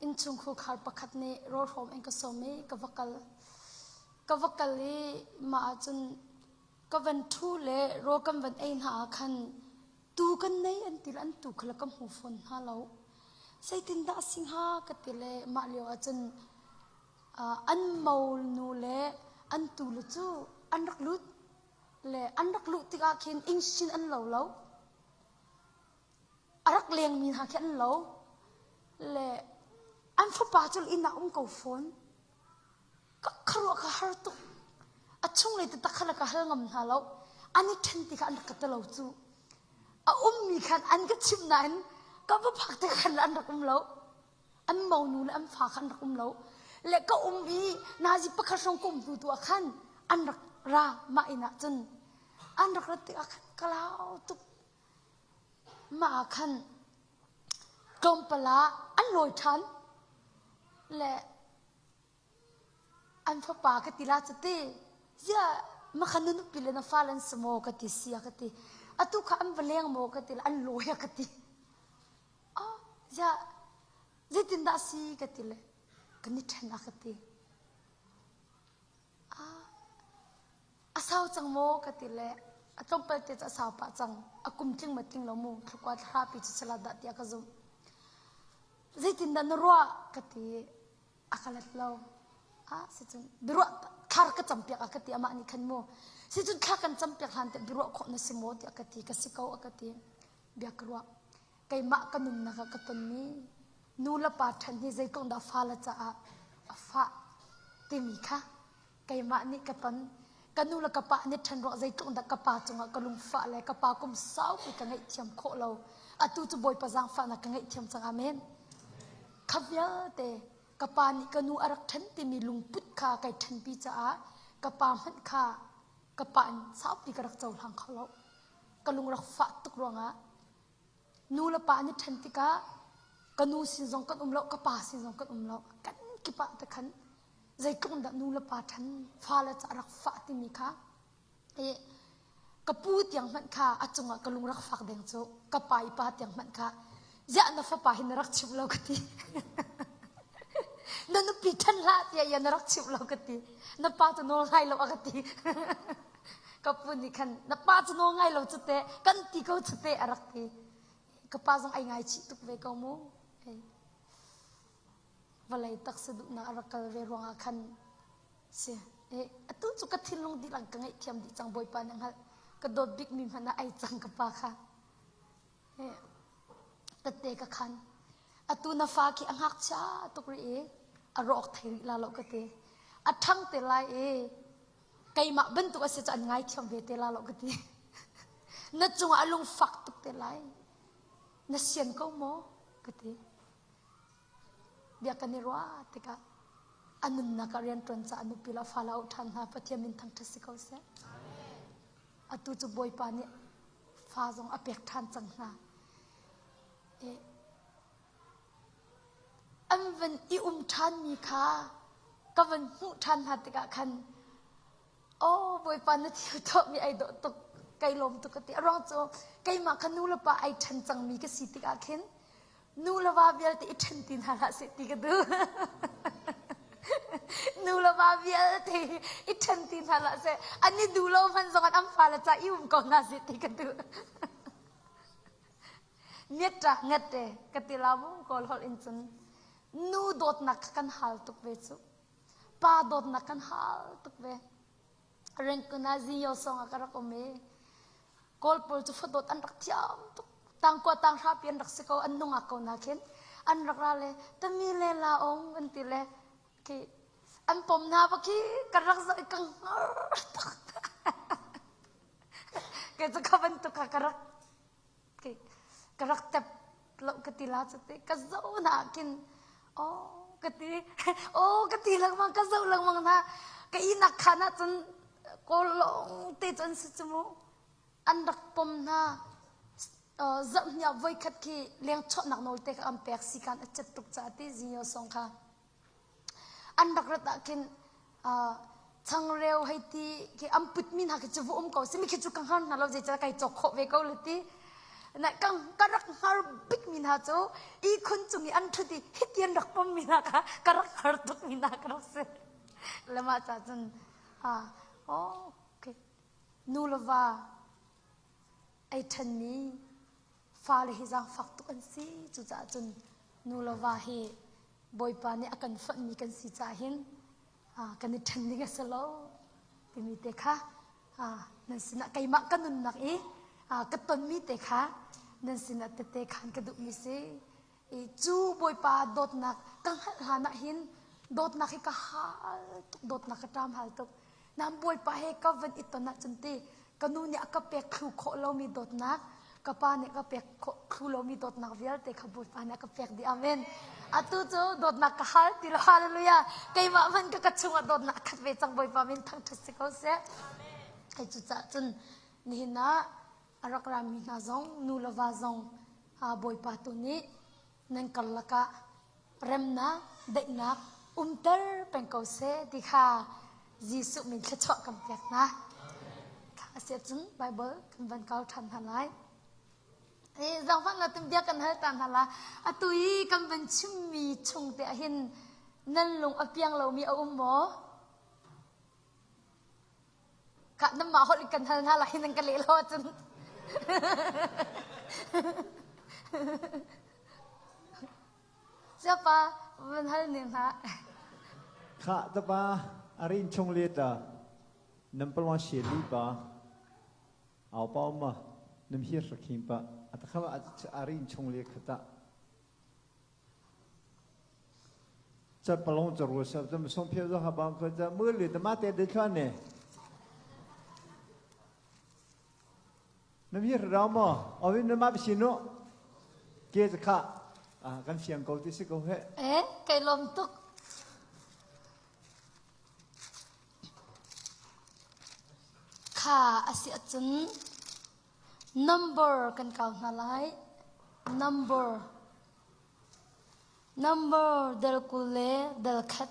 innchungkhur khar pakhat nih rawlhrawm in ka sawm i ka va kal. Ka va kal i mah ahcun ka van ṭhu le rawl kan van ei hna ah khan Tu kan nei an ti le an tu kha le ka hmu fawn hna lo. Zeitindah a si hnga ka ti le mah lio ahcun uh, an monu le an tu le cu an rak lut le an rak luh tikah khin ingsin an lo lo. A rak lengmi hna khi an lo. Le an fapa cu inn ah um ko fawn. Ka khuaruah ka har tuk. A chunglei taktak kha ka hal ngam hna lo. An i ṭhen ti kha an rak ka ti lo cu. A ummi khan an ka chimh nain ka va phak te khan an rak um lo. An monu le an fa kha an rak um lo. Le ka um i nazi pakhat hrawng ka um hnu tu ah khan an rak ra mah inn ah cun an rak rat tikah khan ka lau tuk. Mah ah khan tlawmpal ah an lawi ṭhan. Le An fapa ka ti la cuti. Ziah makhan na nupi le na fale an si maw ka ti si a ka ti. Atu kha an va leng maw ka ti le an lawi a ka ti. Oh, ziah zeitindah si ka ti le kan i ṭhen a ka ti. Ah, a sau cang maw ka ti le a tlawmpal te cu a sau pah cang. A kum tling ma tling lo mu thlukua thlarapi cu sila dah tiah ka zumh. Zeitindah na ruah ka ti a ka let lo. Ah sicun biaruah thlar ka campiak a ka ti amah nih khan mu. Sicun thla kan campiak hlan te biaruah khawh na si maw tiah ka ti ka si ko a ka ti. Bia ka ruah. Keimah ka nunnak ah ka tonmi nu le pa ṭhen hi zeitluk dah fale caah a fah timi kha keimah nih ka ton. Ka nu le ka pa nih ṭhen ruang zeitluk dah ka pa cungah ka lungfah le ka pa kum saupi ka ngaihthiam khawh lo. Atu cu Bawipa zaangfahnak ka ngaihthiam cang. Amen. Kha vialte ka pa nih ka nu a rak ṭhen timi lungput kha kai ṭhenpi caah ka pa hmanh kha ka pa in saupi ka rak cohlang kho lo. Ka lung rak fah tuk ruangah nu le pa an i ṭhen tikah ka nu sin zong kan um lo, ka pa sin zong kan um lo. Kan kip ah te khan zeitluk in dah nu le pa ṭhen fale ca rak fah timi kha i ka pu tiang hmanh kha a cungah ka lung rak fak deng cu ka pa i pa tiang hmanh kha ziah na fapa hi na rak chimh lo ka ti na nupi ṭhen hlah tiah ia na rak chimh lo ka ti na pa cu nawl ngai lo a ka ti ka pu nih khan na pa cu nawl ngai lo cu teh kan ti ko cu teh a rak ti ka pa zong ai ngai chih tuk ve ko mu vawlei taksa duhnak a rak kal ve ruangah khan si atu cu ka thinlung dihlak ka ngaihthiam dih cang bawipa nih hngalh ka dawt bikmi hmanh ah ai cang ka pa kha tette ka khan atu na fa khi a ngakchia tuk rih i a rawk thei rih la lo ka ti a ṭhang te lai i keimah bantuk a si cu an ngaithiam ve te la lo ka ti na cungah a lung fak tuk te lai na sian ko maw ka ti Bia kan i ruah tikah a nunnak ah rianṭuan caah nupi le fale auh ṭhan hna Pathian min thangṭhat si ko seh. Atu cu Bawipa nih fa zong a pek ṭhan cang hna. An van i um ṭhanmi kha ka van hmuh ṭhan hna tikah khan Oh Bawipa na thil tuahmi ai dawh tuk kai lawm tuk ka ti. A ruang cu keimah kha nu le pa ai ṭhen cangmi ka si tikah khin nu le va vialte i ṭhen ti hna hlah seh ti ka duh. Nu le va vialte i ṭhen ti hna hlah seh. An i duh lo hmanh zong an fale ca i um ko hna seh ti ka duh. Miat ngat te ka ti la mu kawl holh in cun nu dawtnak kha kan hal tuk ve cu. Pa dawtnak kan hal tuk ve. Rengkun ah Ziyo song ah ka rak um i Kawl pawl cu fadawt an rak thiam tuk. Tangkua tanghra pi an rak si ko, an nungak ko na khin. An rak ra le tami le la ong an ti le khi an pom hna ba khi ka rak zoh i ka hngar tuk. Kei cu kha bantuk kha ka rak ka rak tep lo ka ti la cu ti ka zoh na khin oh ka ti oh ka ti lengmang ka zoh lengmang hna ka ihnak khan ah cun kawl lawng te cu an si cu mu an rak pom hna zarhhnih ah voikhat khi leng chawhnak nawl te kha an pek sikan a cet tuk caah ti zinyo song kha An rak rat ah khin changreu hei ti khi an putmi hna khi cu va um ko simi khi cu ka hngar hna lo zeicah kai cawk khawh ve ko le ti. Na ka ka rak hngar bikmi hna cu ihkhun cung i an ṭhut i hiti an rak pommi hna kha ka rak hngar tukmi hna ka rak si. Le mah ca cun ah okay nu le va ei ṭhenmi fale hi zaangfak tuk an si. Cucaah cun nu le va hi Bawipa nih a kan fonhmi kan si caah hin kan i ṭhen ding a si lo timi te kha nan sinah keimah ka nunnak i ka tonmi te kha nan sinah tette khan ka duhmi si. I cu Bawipa dawtnak ka hngalh hlan ah hin dawtnak hi ka hal tuk dawtnak ka ṭam hal tuk. Nan Bawipa he ka van i ton ahcun ti ka nu nih a ka pek thlu khawh lomi dawtnak ka pa nih ka pek khawh thlu lomi dawtnak vialte kha Bawipa nih a ka pek dih amen atu cu dawtnak ka hal ti lo hallelujah keimah hmanh ka ka chungah dawtnak a khat ve cang Bawipa min thangṭhat si ko seh hei cucaah cun nihin ah a rak rami hna zong nu le va zong Bawipa tu nih nan karlak ah remnak, daihnak umter peng ko seh ti kha Jesuh min thluachuah kan pek hna. A si ahcun Bible kan van kau ṭhan hna lai. Zaangfah na bia kan hal ta hna la. Atu i kan van chimmi chung te ahhin nan lung a piang lomi a um maw? Ka nanmah holh in kan hal hna lai nan ka leh lo ahcun. Siapa van hal ne hna. Kha tapa arin chung le ta nam palwa she li pa au pa ma nam hi rakhim pa atakha arin chung le khata 这不拢做如是，这么送票子还帮可这没里的嘛得得穿呢。那么是让么？我们那嘛不行咯，接着看啊，跟香港的是个嘿。 Eh, kai lom tuk. Kha asi ahcun number kan kau hna lai. Number. Number del 20 le del khat.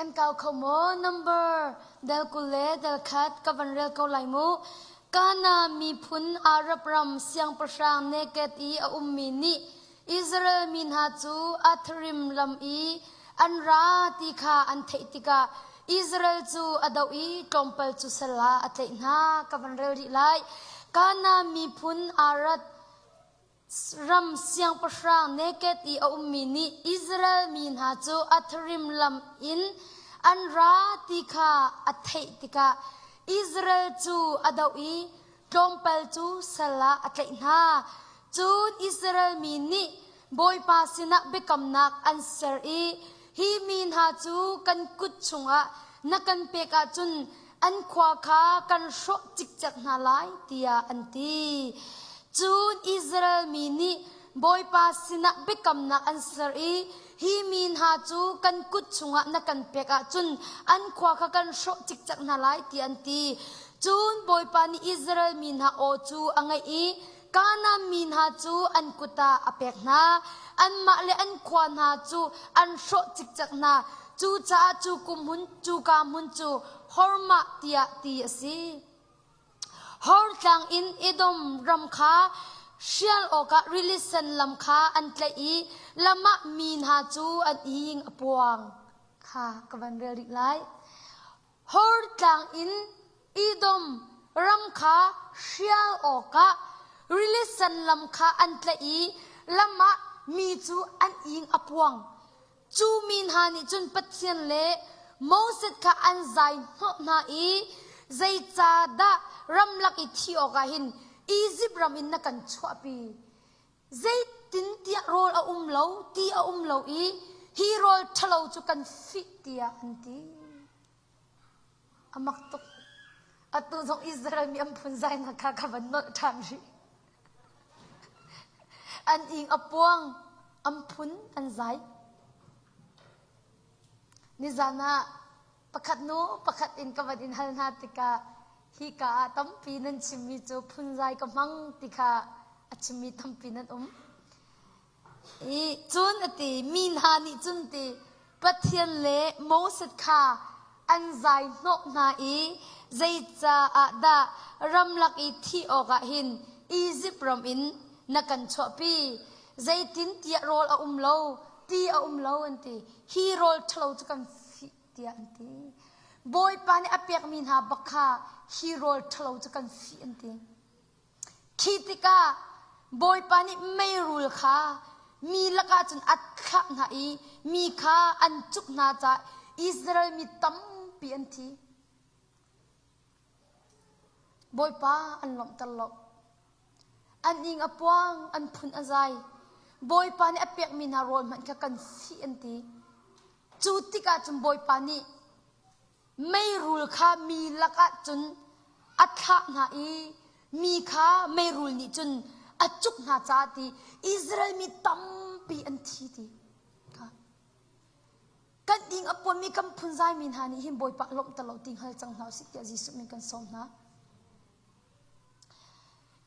Kan kau kho maw? Number del 20 le del khat ka van rel ko lai mu. Kana miphun Arab ram siangpahrang Neged i a ummi nih Israel mi hna cu Atharim lam i an ra ti kha an theih tikah Israel cu a doh i tlawmpal cu sal ah a tlaih hna. Ka van rel rih lai. Kana miphun Arad Ram siangpahrang Neged i a ummi nih Israel mi hna cu Atharim lam in an ra ti kha a theih tikah Israel cu a doh i tlawmpal cu sal ah a tlaih hna. Cun Israel mi nih Bawipa sinah biakamnak an ser i hi mi hna cu kan kut chungah na kan pek ahcun an khua kha kan hrawh cikcek hna lai tiah an ti. Cun Israel mi nih Bawipa sinah biakamnak an ser i hi mi hna cu kan kut chungah na kan pek ahcun an khua kha kan hrawh cikcek hna lai tiah an ti. Cun Bawipa nih Israel mi hna aw cu a ngaih i Kanaan mi hna cu an kut ah a pek hna. Anmah le an khua hna cu an hrawh cikcek hna. Cucaah cu kum hmun, cuka hmun cu Hormah tiah ti a si. Hor tlang in Edom ram kha hrial awkah Rili Sen lam kha an tlaih i lam ah mi hna cu an ing a puang. Kha ka van rel rih lai. Hor tlang in Edom ram kha hrial awkah Rili Sen lam kha an tlaih i lam ah mi cu an ing a puang. Cu mi hna nih cun Pathian le Moses kha an zai hnawh hna i zeicahdah ramlak i thi awkah hin Izipt ram in na kan chuahpi? Zeitintiah rawl a um lo, ti a um lo i hi rawl ṭhalo cu kan fih tiah an ti. A mak tuk. Atu zong Israel mi an phunzainak kha ka van nolh ṭhan rih. An ing a puang, an phun an zai. Nizan ah pakhat nu pakhat in ka van in hal hna tikah hika ah tampi nan chimmi cu phunzai ka hmang ti kha a chimmi tampi nan um. I cun a ti, mi hna nih cun ti Pathian le Moses kha an zai hnawh hna i zeicaah dah ramlak i thih awkah hin Izipt ram in na kan chuahpi? Zeitintiah rawl a um lo, ti a um lo an ti. Hi rawl ṭhalo cu kan fih tiah an ti. Bawipa nih a pekmi hna bak kha hi rawl ṭhalo cu kan fih an ti. Khi tikah Bawipa nih meirul kha mi lakah cun a thlah hna i mi kha an cuk hna caah Israel mi tampi an thi. Bawipa an lawmhter lo. An ing a puang, an phun a zai. Bawipa nih a pekmi hna rawl hmanh kha kan fih an ti. Cu tikah cun Bawipa nih Meirul kha mi lakah cun a thlah hna i mi kha meirul nih cun a cuk hna caah ti Israel mi tampi an thi ti kha kan ing a puanmi kan phunzaimi hna nih hin Bawipa lawmhter lo ti hngal cang hna usih tiah Jesuh min kan sawm hna.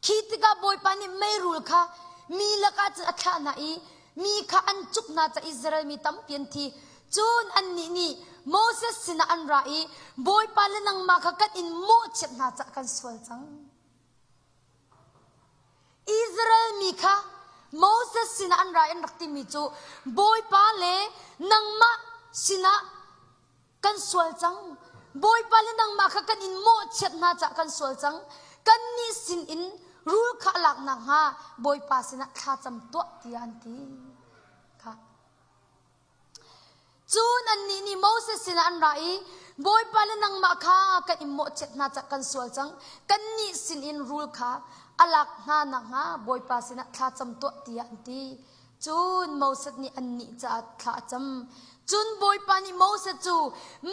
Khi tikah Bawipa nih meirul kha mi lakah cun a thlah hna i mi kha an cuk hna ca Israel mi tampi an thi. Cun annih nih Moses sinah an ra i Bawipa le nangmah kha kan in mawhchiat hna caah kan sual cang. Israel mi kha Moses sinah an ra i an rak timi cu Bawipa le nangmah sinah Kan sual cang. Bawipa le nangmah kha kan in mawhchiat hna caah kan sual cang. Kannih sinin rul kha a lak nakhnga Bawipa sinah thlacam tuah tiah an ti. Kha. Cun annih nih Moses sinah an ra i Bawipa le nangmah kha kan in mawhchiat hna caah kan sual cang. Kannih sinin rul kha a lak hna nakhnga Bawipa sinah thlacam tuah tiah an ti. Cun Moses nih annih caah thla a cam. Cun Bawipa nih Moses cu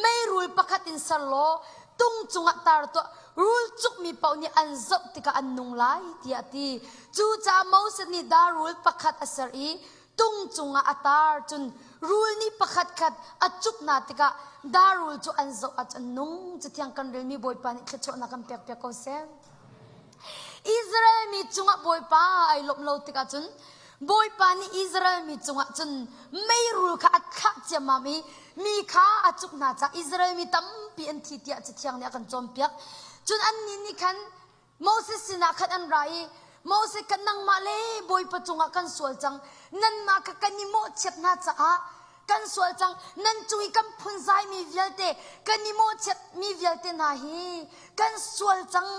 meirul pakhat in ser law tung cungah tar tuah, rul cukmi paoh nih an zoh tikah an nung lai tiah a ti. Cucaah Moses nih darul pakhat a ser i tung cungah a tar. Cun rul nih pakhatkhat a cuk hna tikah darul cu an zoh ahcun an nung. Cathiang kan relmi Bawipa nih thluachuahnak kan pekpiak ko seh. Israel mi cungah Bawipa ai lawmh lo tikah cun Bawipa nih Israel mi cungah cun meirul kha a thlah ciammam i mi kha a cuk hna caah Israel mi tampi an thi tiah Cathiang nih a kan cawnpiak. Cun annih nih khan Moses sinah khan an ra i Moses kan nangmah le Bawipa cungah kan sual cang nanmah kha kan i mawhchiat hna caah kan sual cang nan cung i kan phunzaimi vialte kan i mawhchiatmi vialte hna hi kan sual cang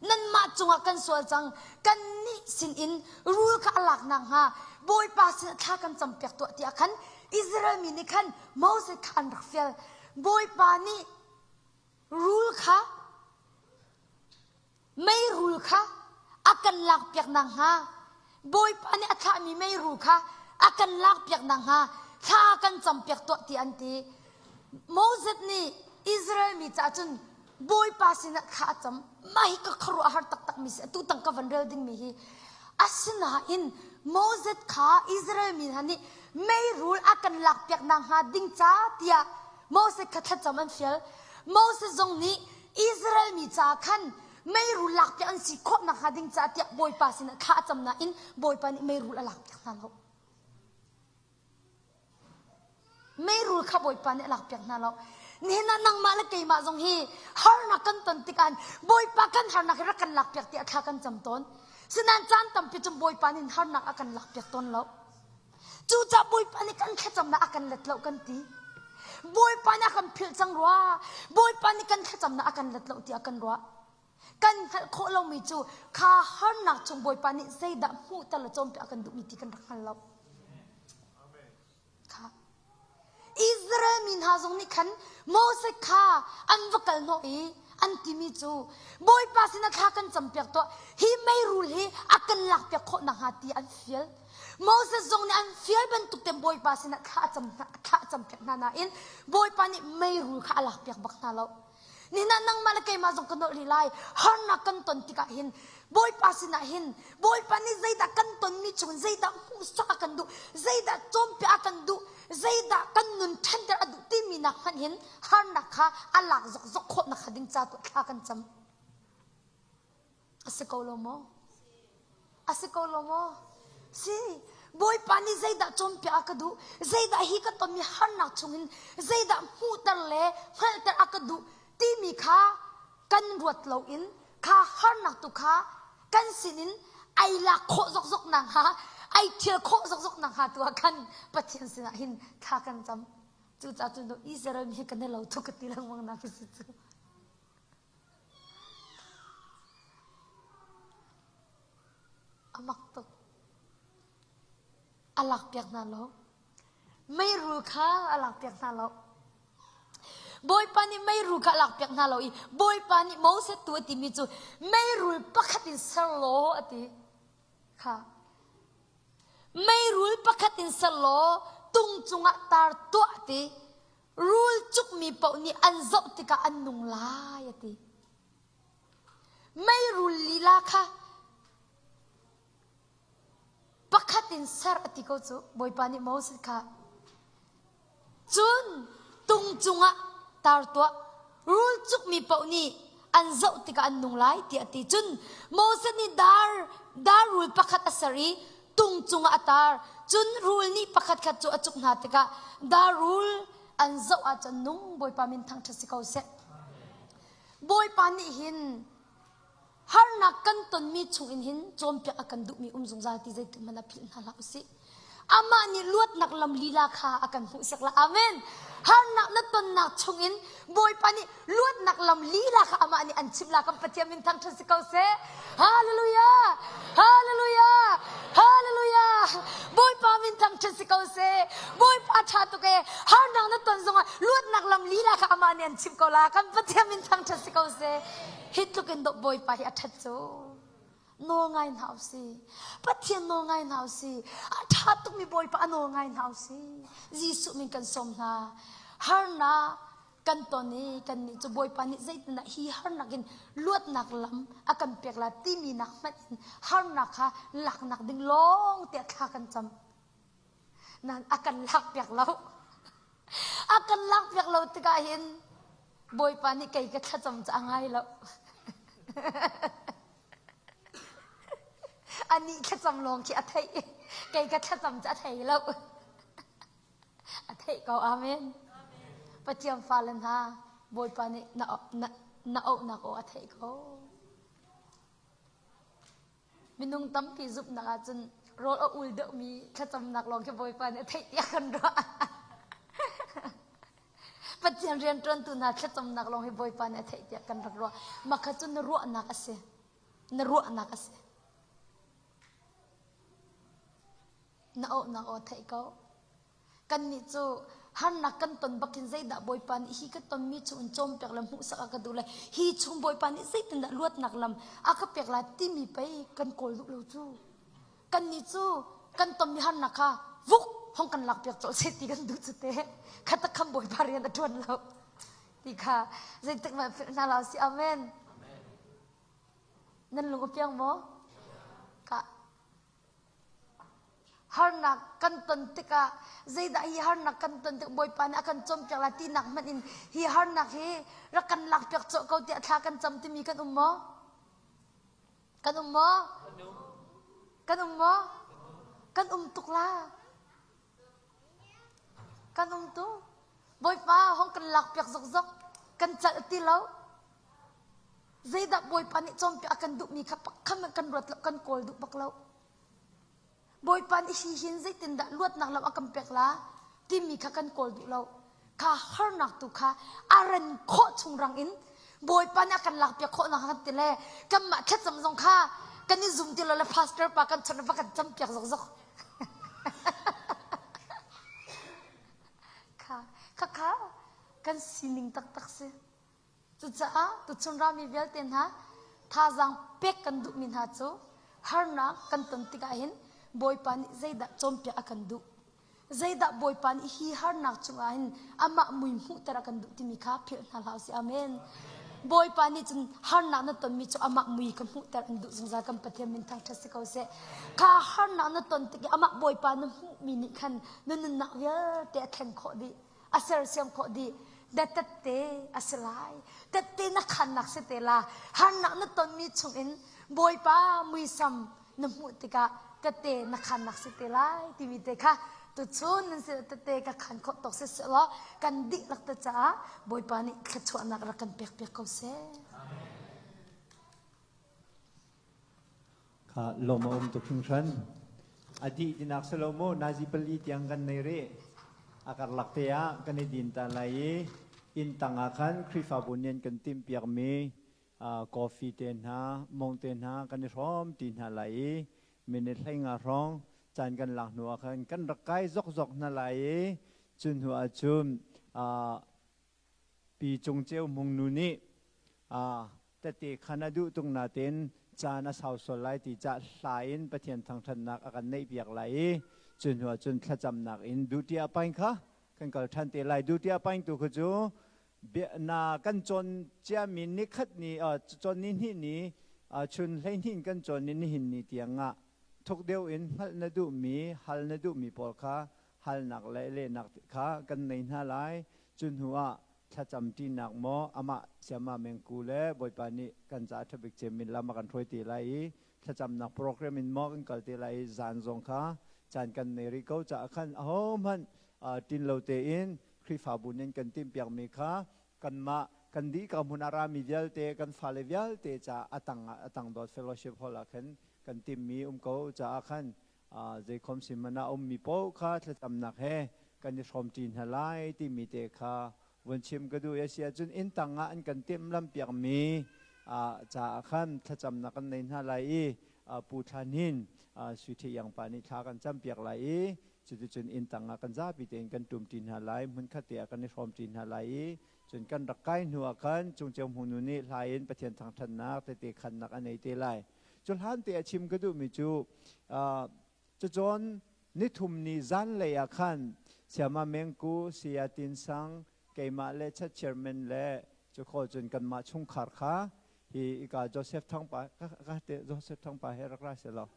nanmah cungah kan sual cang kannih sinin rul kha a lak nakhnga Bawipa sinah thla kan campiak tuah tiah khan Israel mi nih khan Moses kha an rak fial Bawipa nih rul kha Meirul kha a kan lakpiak nakhnga Bawipa nih a thlahmi meirul kha a kan lakpiak nakhnga thla kan campiak tuah ti an ti. Moses nih Israel mi caah cun Bawipa sinah thla a cam. Mah hi ka khuaruah a har taktakmi si. Atu tang ka van rel dingmi hi. Asinain Moses kha Israel mi hna nih meirul a kan lakpiak nakhnga ding ca tiah Moses kha thlacam an fial. Moses zong nih Israel mi caah khan meirul lakpiak an si khawh nakhnga ding caah tiah Bawipa sinah thla a cam nain Bawipa nih meirul a lakpiak hna lo. Meirul kha Bawipa nih a lakpiak hna lo. Nihin ah nangmah le keimah zong hi harnak kan ton tikah Bawipa kan harnak hi rak kan lakpiak tiah thla kan cam tawn. Sinain caan tampi cun Bawipa nih harnak a kan lakpiak tawn lo. Cucaah Bawipa nih kan thlacamnak a kan let lo kan ti. Bawipa nih a kan philh cang rua. Bawipa nih kan thlacamnak a kan let lo tiah kan ruah. Kan hngalh khawh lomi cu kha harnak chung Bawipa nih zeidah hmuhter le cawnpiak a kan duhmi ti kan rak hngal lo. Kha. Israel mi hna zong nih khan Moses kha an va kal hnawh i an timi cu Bawipa sinah thla kan campiak tuah hi meirul hi a kan lakpiak khawh nakhnga ti an fial. Moses zong nih an fial bantuk te Bawipa sinah thla a cam thla a campiak hna nain Bawipa nih meirul kha a lakpiak bak hna lo. Nina nangmah le keimah zong ka nolh rih lai. Harnak kan ton tikah hin Bawipa sinah hin Bawipa nih zeidah kan tonmi chungin zeidah hmuhsak a kan duh, zeidah cawnpiak a kan duh, zeidah kan nun ṭhanter a duh timi nak hmanh hin harnak kha a lak zokzok khawh nakhnga ding ca tu thla kan cam. A si ko lo maw? A si ko lo maw? Si. Bawipa nih zeidah cawnpiak a ka duh? Zeidah hi ka tonmi harnak chungin zeidah hmuhter le hngalhter a ka duh timi kha kan ruat loin kha harnak tu kha kan sinin ai lak khawh zokzok nakhnga ai thial khawh zokzok nakhnga tu ah khan Pathian sinah hin thla kan cam. Cucaah cun Israel mi hi kan i lo tuk ka ti lengmang nak si cu. A mak tuk. A lakpiak hna lo. Meirul kha a lakpiak hna lo. Bawipa nih meirul kha a lakpiak hna lo i Bawipa nih Moses tu a timi cu meirul pakhat in ser law a ti. Kha. Meirul pakhat in ser law tung cungah tar tuah a ti. Rul cukmi paoh nih an zoh tikah an nung lai a ti. Meirul lila kha pakhat in ser a ti ko cu Bawipa nih Moses kha. Cun tung cungah tar tuah. Rul cukmi paoh nih an zoh tikah an nung lai tiah a ti. Cun Moses nih dar, dar rul pakhat a ser i tung cungah a tar. Cun rul nih pakhatkhat cu a cuk hna tikah dar rul an zoh ahcun nung Bawipa min thangṭhat si ko seh. Bawipa nih hin harnak kan tonmi chungin hin cawnpiak a kan duhmi um zungzal ti zeitik hmanh ah philh hna hlah usih. Amah nih luatnak lam lila kha a kan hmuhsak la. Amen. Harnak na tonnak chungin Bawipa nih luatnak lam lila kha amah nih an chimh la kan Pathian min thangṭhat si ko seh. Hallelujah! Hallelujah! Hallelujah! Bawipa min thangṭhat si ko seh. Bawipa ṭha tuk ee. Harnak na ton zongah luatnak lam lila kha amah nih an chimh ko la. Kan Pathian min thangṭhat si ko seh. Hi tluk in dawh Bawipa hi a ṭhat cu. Nawl ngai hna usih. Pathian nawl ngai hna usih. A ṭha tukmi Bawipa a nawl ngai hna usih. Jesuh min kan sawm hna. Harnak kan ton i kannih cu Bawipa nih zeitindah hi harnak in luatnak lam a kan pek la timi nak hmanh in harnak kha laknak ding lawng tiah thla kan cam. Nan a kan lakpiak lo. A kan lakpiak lo tikah hin Bawipa nih kei ka thlacam cu a ngai lo. Anih thlacam lawng khi a theih. Kei ka thlacam cu a thei lo. A theih ko. Amen. Pathian fale hna, Bawipa nih na, na, na auhnak aw a theih ko. Minung tampi zumhnak ahcun rawl a ul deuhmi thlacamnak lawng khi Bawipa nih a theih tiah kan ruah. Pathian rianṭuantu hna thlacamnak lawng hi Bawipa nih a theih tiah kan rak ruah. Mah kha cu na ruahnak a si. Na ruahnak a si. Na auhnak aw theih ko. Kannih cu harnak kan ton bakin zeidah Bawipa nih hi ka tonmi chung in cawmpiak le hmuhsak a ka duh le hi chung Bawipa nih zeitindah luatnak lam a ka pek lai timi pei kan kawl duh lo cu. Kannih cu kan tonmi harnak kha vuk hong kan lakpiak colh seh ti kan duh cu te. Kha tak khan Bawipa rian a ṭuan lo ti kha zeitik hmanh philh hna hlah usih. Amen. Nan lung a piang maw? Ka. Harnak kan ton tikah zeidah hi harnak kan ton tik Bawipa nih a kan cawmpiak lai tinak hmanh in hi harnak hi rak kan lakpiak cawh ko tiah thla kan cam timi kan um maw? Kan um maw? Kan um maw? Kan um tuk la. Kan um tuk. Bawipa hong kan lakpiak zokzok. Kan calh ti lo. Zeidah Bawipa nih cawnpiak a kan duhmi kha pakhat kan ruat lo, kan kawl duh bak lo. Bawipa nih hi hin zeitindah luatnak lam a kan pek la timi kha kan kawl duh lo. Kha harnak tu kha a ran khawh chung rang in Bawipa nih a kan lakpiak khawh nak kan ti le kanmah thlacam zong kha kan i zum ti lo le pastor pa kan chawnh va kan campiak zokzok. Kha kha kha kan sining taktak si. Cucaah tuchun rami vialte hna thazaang pek kan duhmi hna cu harnak kan ton tikah hin Bawipa nih zeidah cawnpiak a kan duh? Zeidah Bawipa nih hi harnak cungah hin amah mui hmuhter a kan duh timi kha philh hna hlah usih. Amen. Bawipa nih cun harnak na tonmi cu amah mui ka hmuhter an duh zungzal kan Pathian min thangṭhat si ko seh. Kha harnak na ton tik i amah Bawipa na hmuhmi nih khan na nunnak vialte a thlen khawh dih. A sersiam khawh dih. Na tette a si lai. Tette na khannak si te la. Harnak na tonmi chungin Bawipa muisam na hmuh tikah tette na khannak si te lai timi te kha tuchun nan sin tette ka khan khawh tawk si seh law kan dihlak te caah Bawipa nih thluachuahnak rak kan pek piak ko seh. Kha lawm a um tuk hringhran. A dih tinak si lo mu nazi pali tiang kan nei rih. A karlak te ah kan i din ta lai i inn tang ah khan Khrihfabu nih an kan timhpiakmi coffee te hna, mong te hna kan i hrawm ti hna lai i minute 15 hrawng caan kan lak hnu ah khan kan rak kai zokzok hna lai i cu hnu ah cun Pi Cung Ceu Hmung nu nih tette khan a duh tung natein caan a sau sual lai ti cah hla in Pathian thangṭhatnak a kan neihpiak lai i cu hnu ah cun thlacamnak in duty a paing kha kan kal ṭhan te lai. Duty a paing tu kha cu na kan cawn ciami nikhat ni cawn ni hnih ni chun 12 in kan cawn ni nihin ni tiang ah thuk deuh in hngalh na duhmi hal na duhmi pawl kha halnak le lehnak kha kan nei hna lai. Cu hnu ah thlacam ṭinak maw amah siama mengku le Bawipa nih kan caah ṭhabik cemmi lam a kan hruai te lai i thlacamnak program in maw kan kal te lai i zan zong kha caan kan nei rih ko caah khan ahohmanh ṭin lo tein Khrihfabu nih an kan timhpiakmi kha kanmah kan dih ka hmun ah rami vialte kan fale vialte caah a tang ah a tang dawt fellowship hall ah khan kan timhmi um ko caah khan zeikhom si man ah ummi paoh kha thlacamnak he kan i hrawmṭi hna lai timi te kha vun chim ka duh. A si ahcun inn tang ah an kan timhlamhpiakmi caah khan thlacamnak kan nei hna lai i Pu Thla Hnin Sui Ṭhi Iang pa nih thla kan campiak lai i cuticun inn tang ah kan zapi tein kan ṭumṭi hna lai, hmunkhat te ah kan i hrawmṭi hna lai i cun kan rak kai hnu ah khan Cungceu Hmungnu nih hla in Pathian thangṭhatnak tete khannak a nei te lai. Cu hlan te a chim ka duhmi cu cucawn nithum ni zanlei ah khan Siama Mengku, Saya Tin Sang, keimah le chat chairman le cu khaw cun kanmah chungkhar kha hi ika Joseph Thangpa ka te Joseph Thangpa he rak ra selaw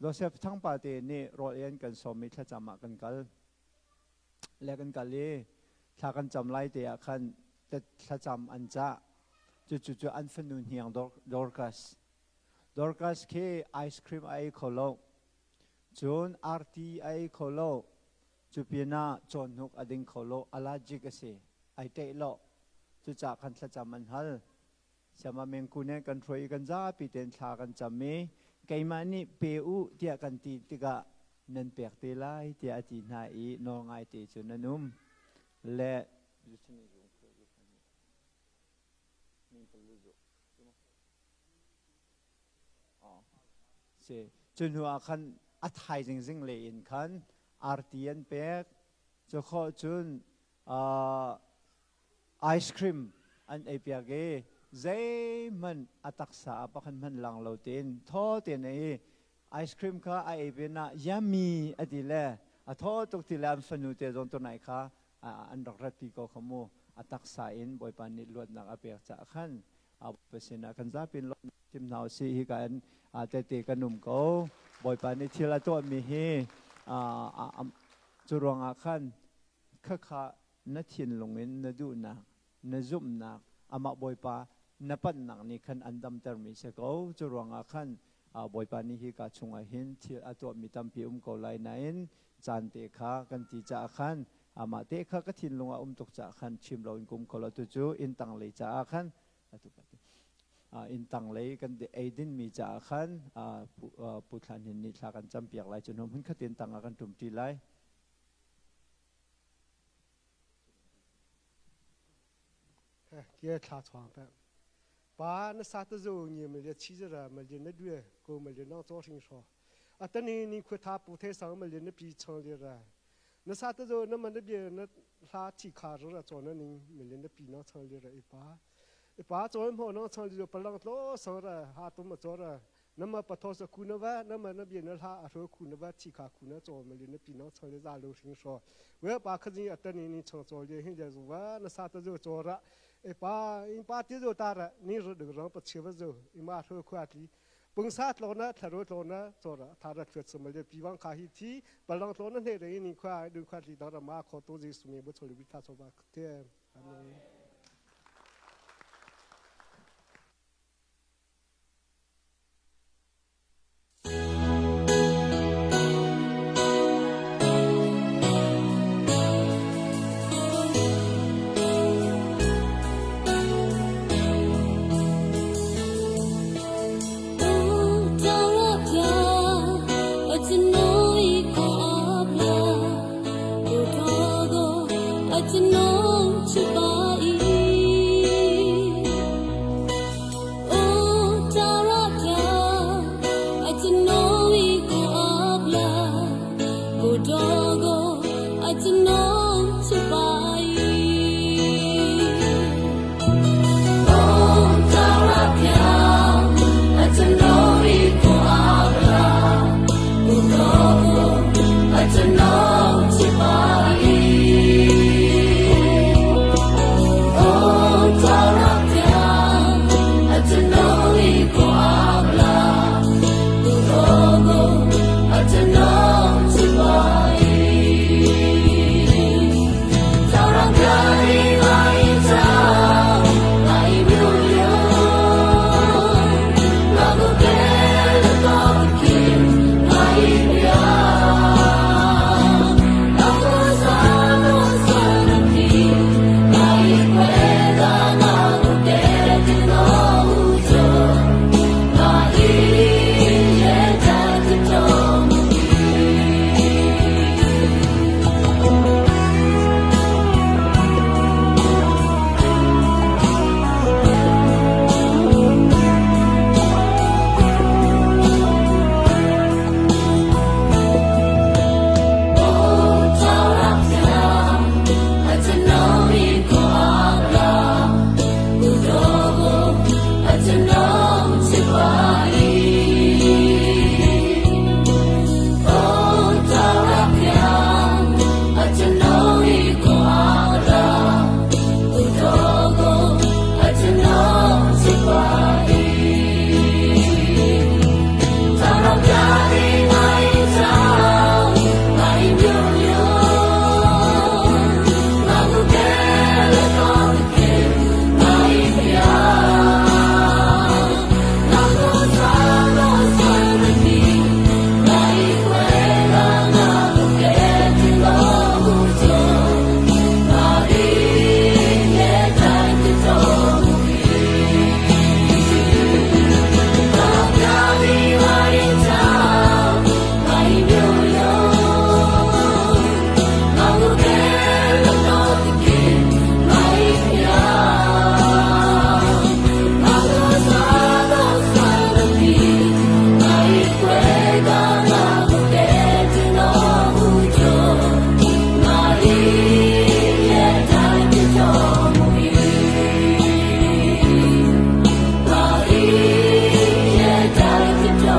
Joseph Thangpa te nih rawl ei an kan sawm i thlacam ah kan kal le kan kal i thla kan cam lai te ah khan thlacam an cah. Cucu cu an fanu hniang Dorcas. Dorcas khi ice cream a ei kho lo. Cun arti a ei kho lo. Cu pinah cawhnuk a ding kho lo. Allergic a si. Ai ṭeih lo. Cucaah khan thlacam an hal. Siama mengku nih kan hruai i kan zapi tein thla kan cam i keimah nih pe u tiah kan ti tikah nan pek te lai tiah a ti hna i nawl ngai te cun an um. Le Si. Cu hnu ah khan a thaizing zinglei in khan arti an pek. Cu khawh cun ice cream an ei piak i zeihmanh a taksa ah pakhat hmanh lang lo tein thaw tein a ei. Ice cream kha a ei pin ah yummy a ti le a thaw tuk ti le an fanu te zong tunai kha an rak ratpi ko kha mu. A taksa in Bawipa nih luatnak a pek caah khan Bawipa sinah kan zapi in lawmhnak chim hna usih. Hika in tete kan um ko. Bawipa nih thil a tuahmi hi cu ruangah khan khakha na thinlung in na duhnak, na zumhnak, amah Bawipa na panhnak nih khan an damtermi si ko. Cu ruangah khan Bawipa nih hika chungah hin thil a tuahmi tampi um ko lai nain caan te kha kan ti caah khan amah te kha ka thinlung ah um tuk caah khan chim loin kum ko lo tu cu inn tang lei caah khan atu inn tang lei kan eidin mi caah khan Pu Thlan Hin nih thla kan campiak lai cu hmun khat in tang ah kan ṭumṭi lai. Kia thla chuang pe. Pa na sa ta zo ni ma le chi zara ma le na due ko ma le nang cho hring sho. Atani ni khu tha pu the sang ma le na pi chang le ra. Na sa ta zo na ma na bia na hla thi kha ra cho na ning ma le na pi nang chang le ra i pa. I pa cho mo nang chang le palang tlo sang ra ha tu ma cho ra nama patho sa ku na va nama na bia na hla a hro ku na va thi kha ku na chaw ma le na pi na chang le za lo hring sho we pa kha jing atani ni chang chaw le hin le zu wa na sa ta zo chaw ra e pa in pa ti zo ta ra ni ru de rang pa che va zo i ma hro khu atli pung sa tlo na tharo tlo na chaw ra tha ra thwet sum le pi wang kha hi thi palang tlo na hne re ni khwa du khwa li da ra ma kho to ji su me bo choli bi tha chaw ba te amen.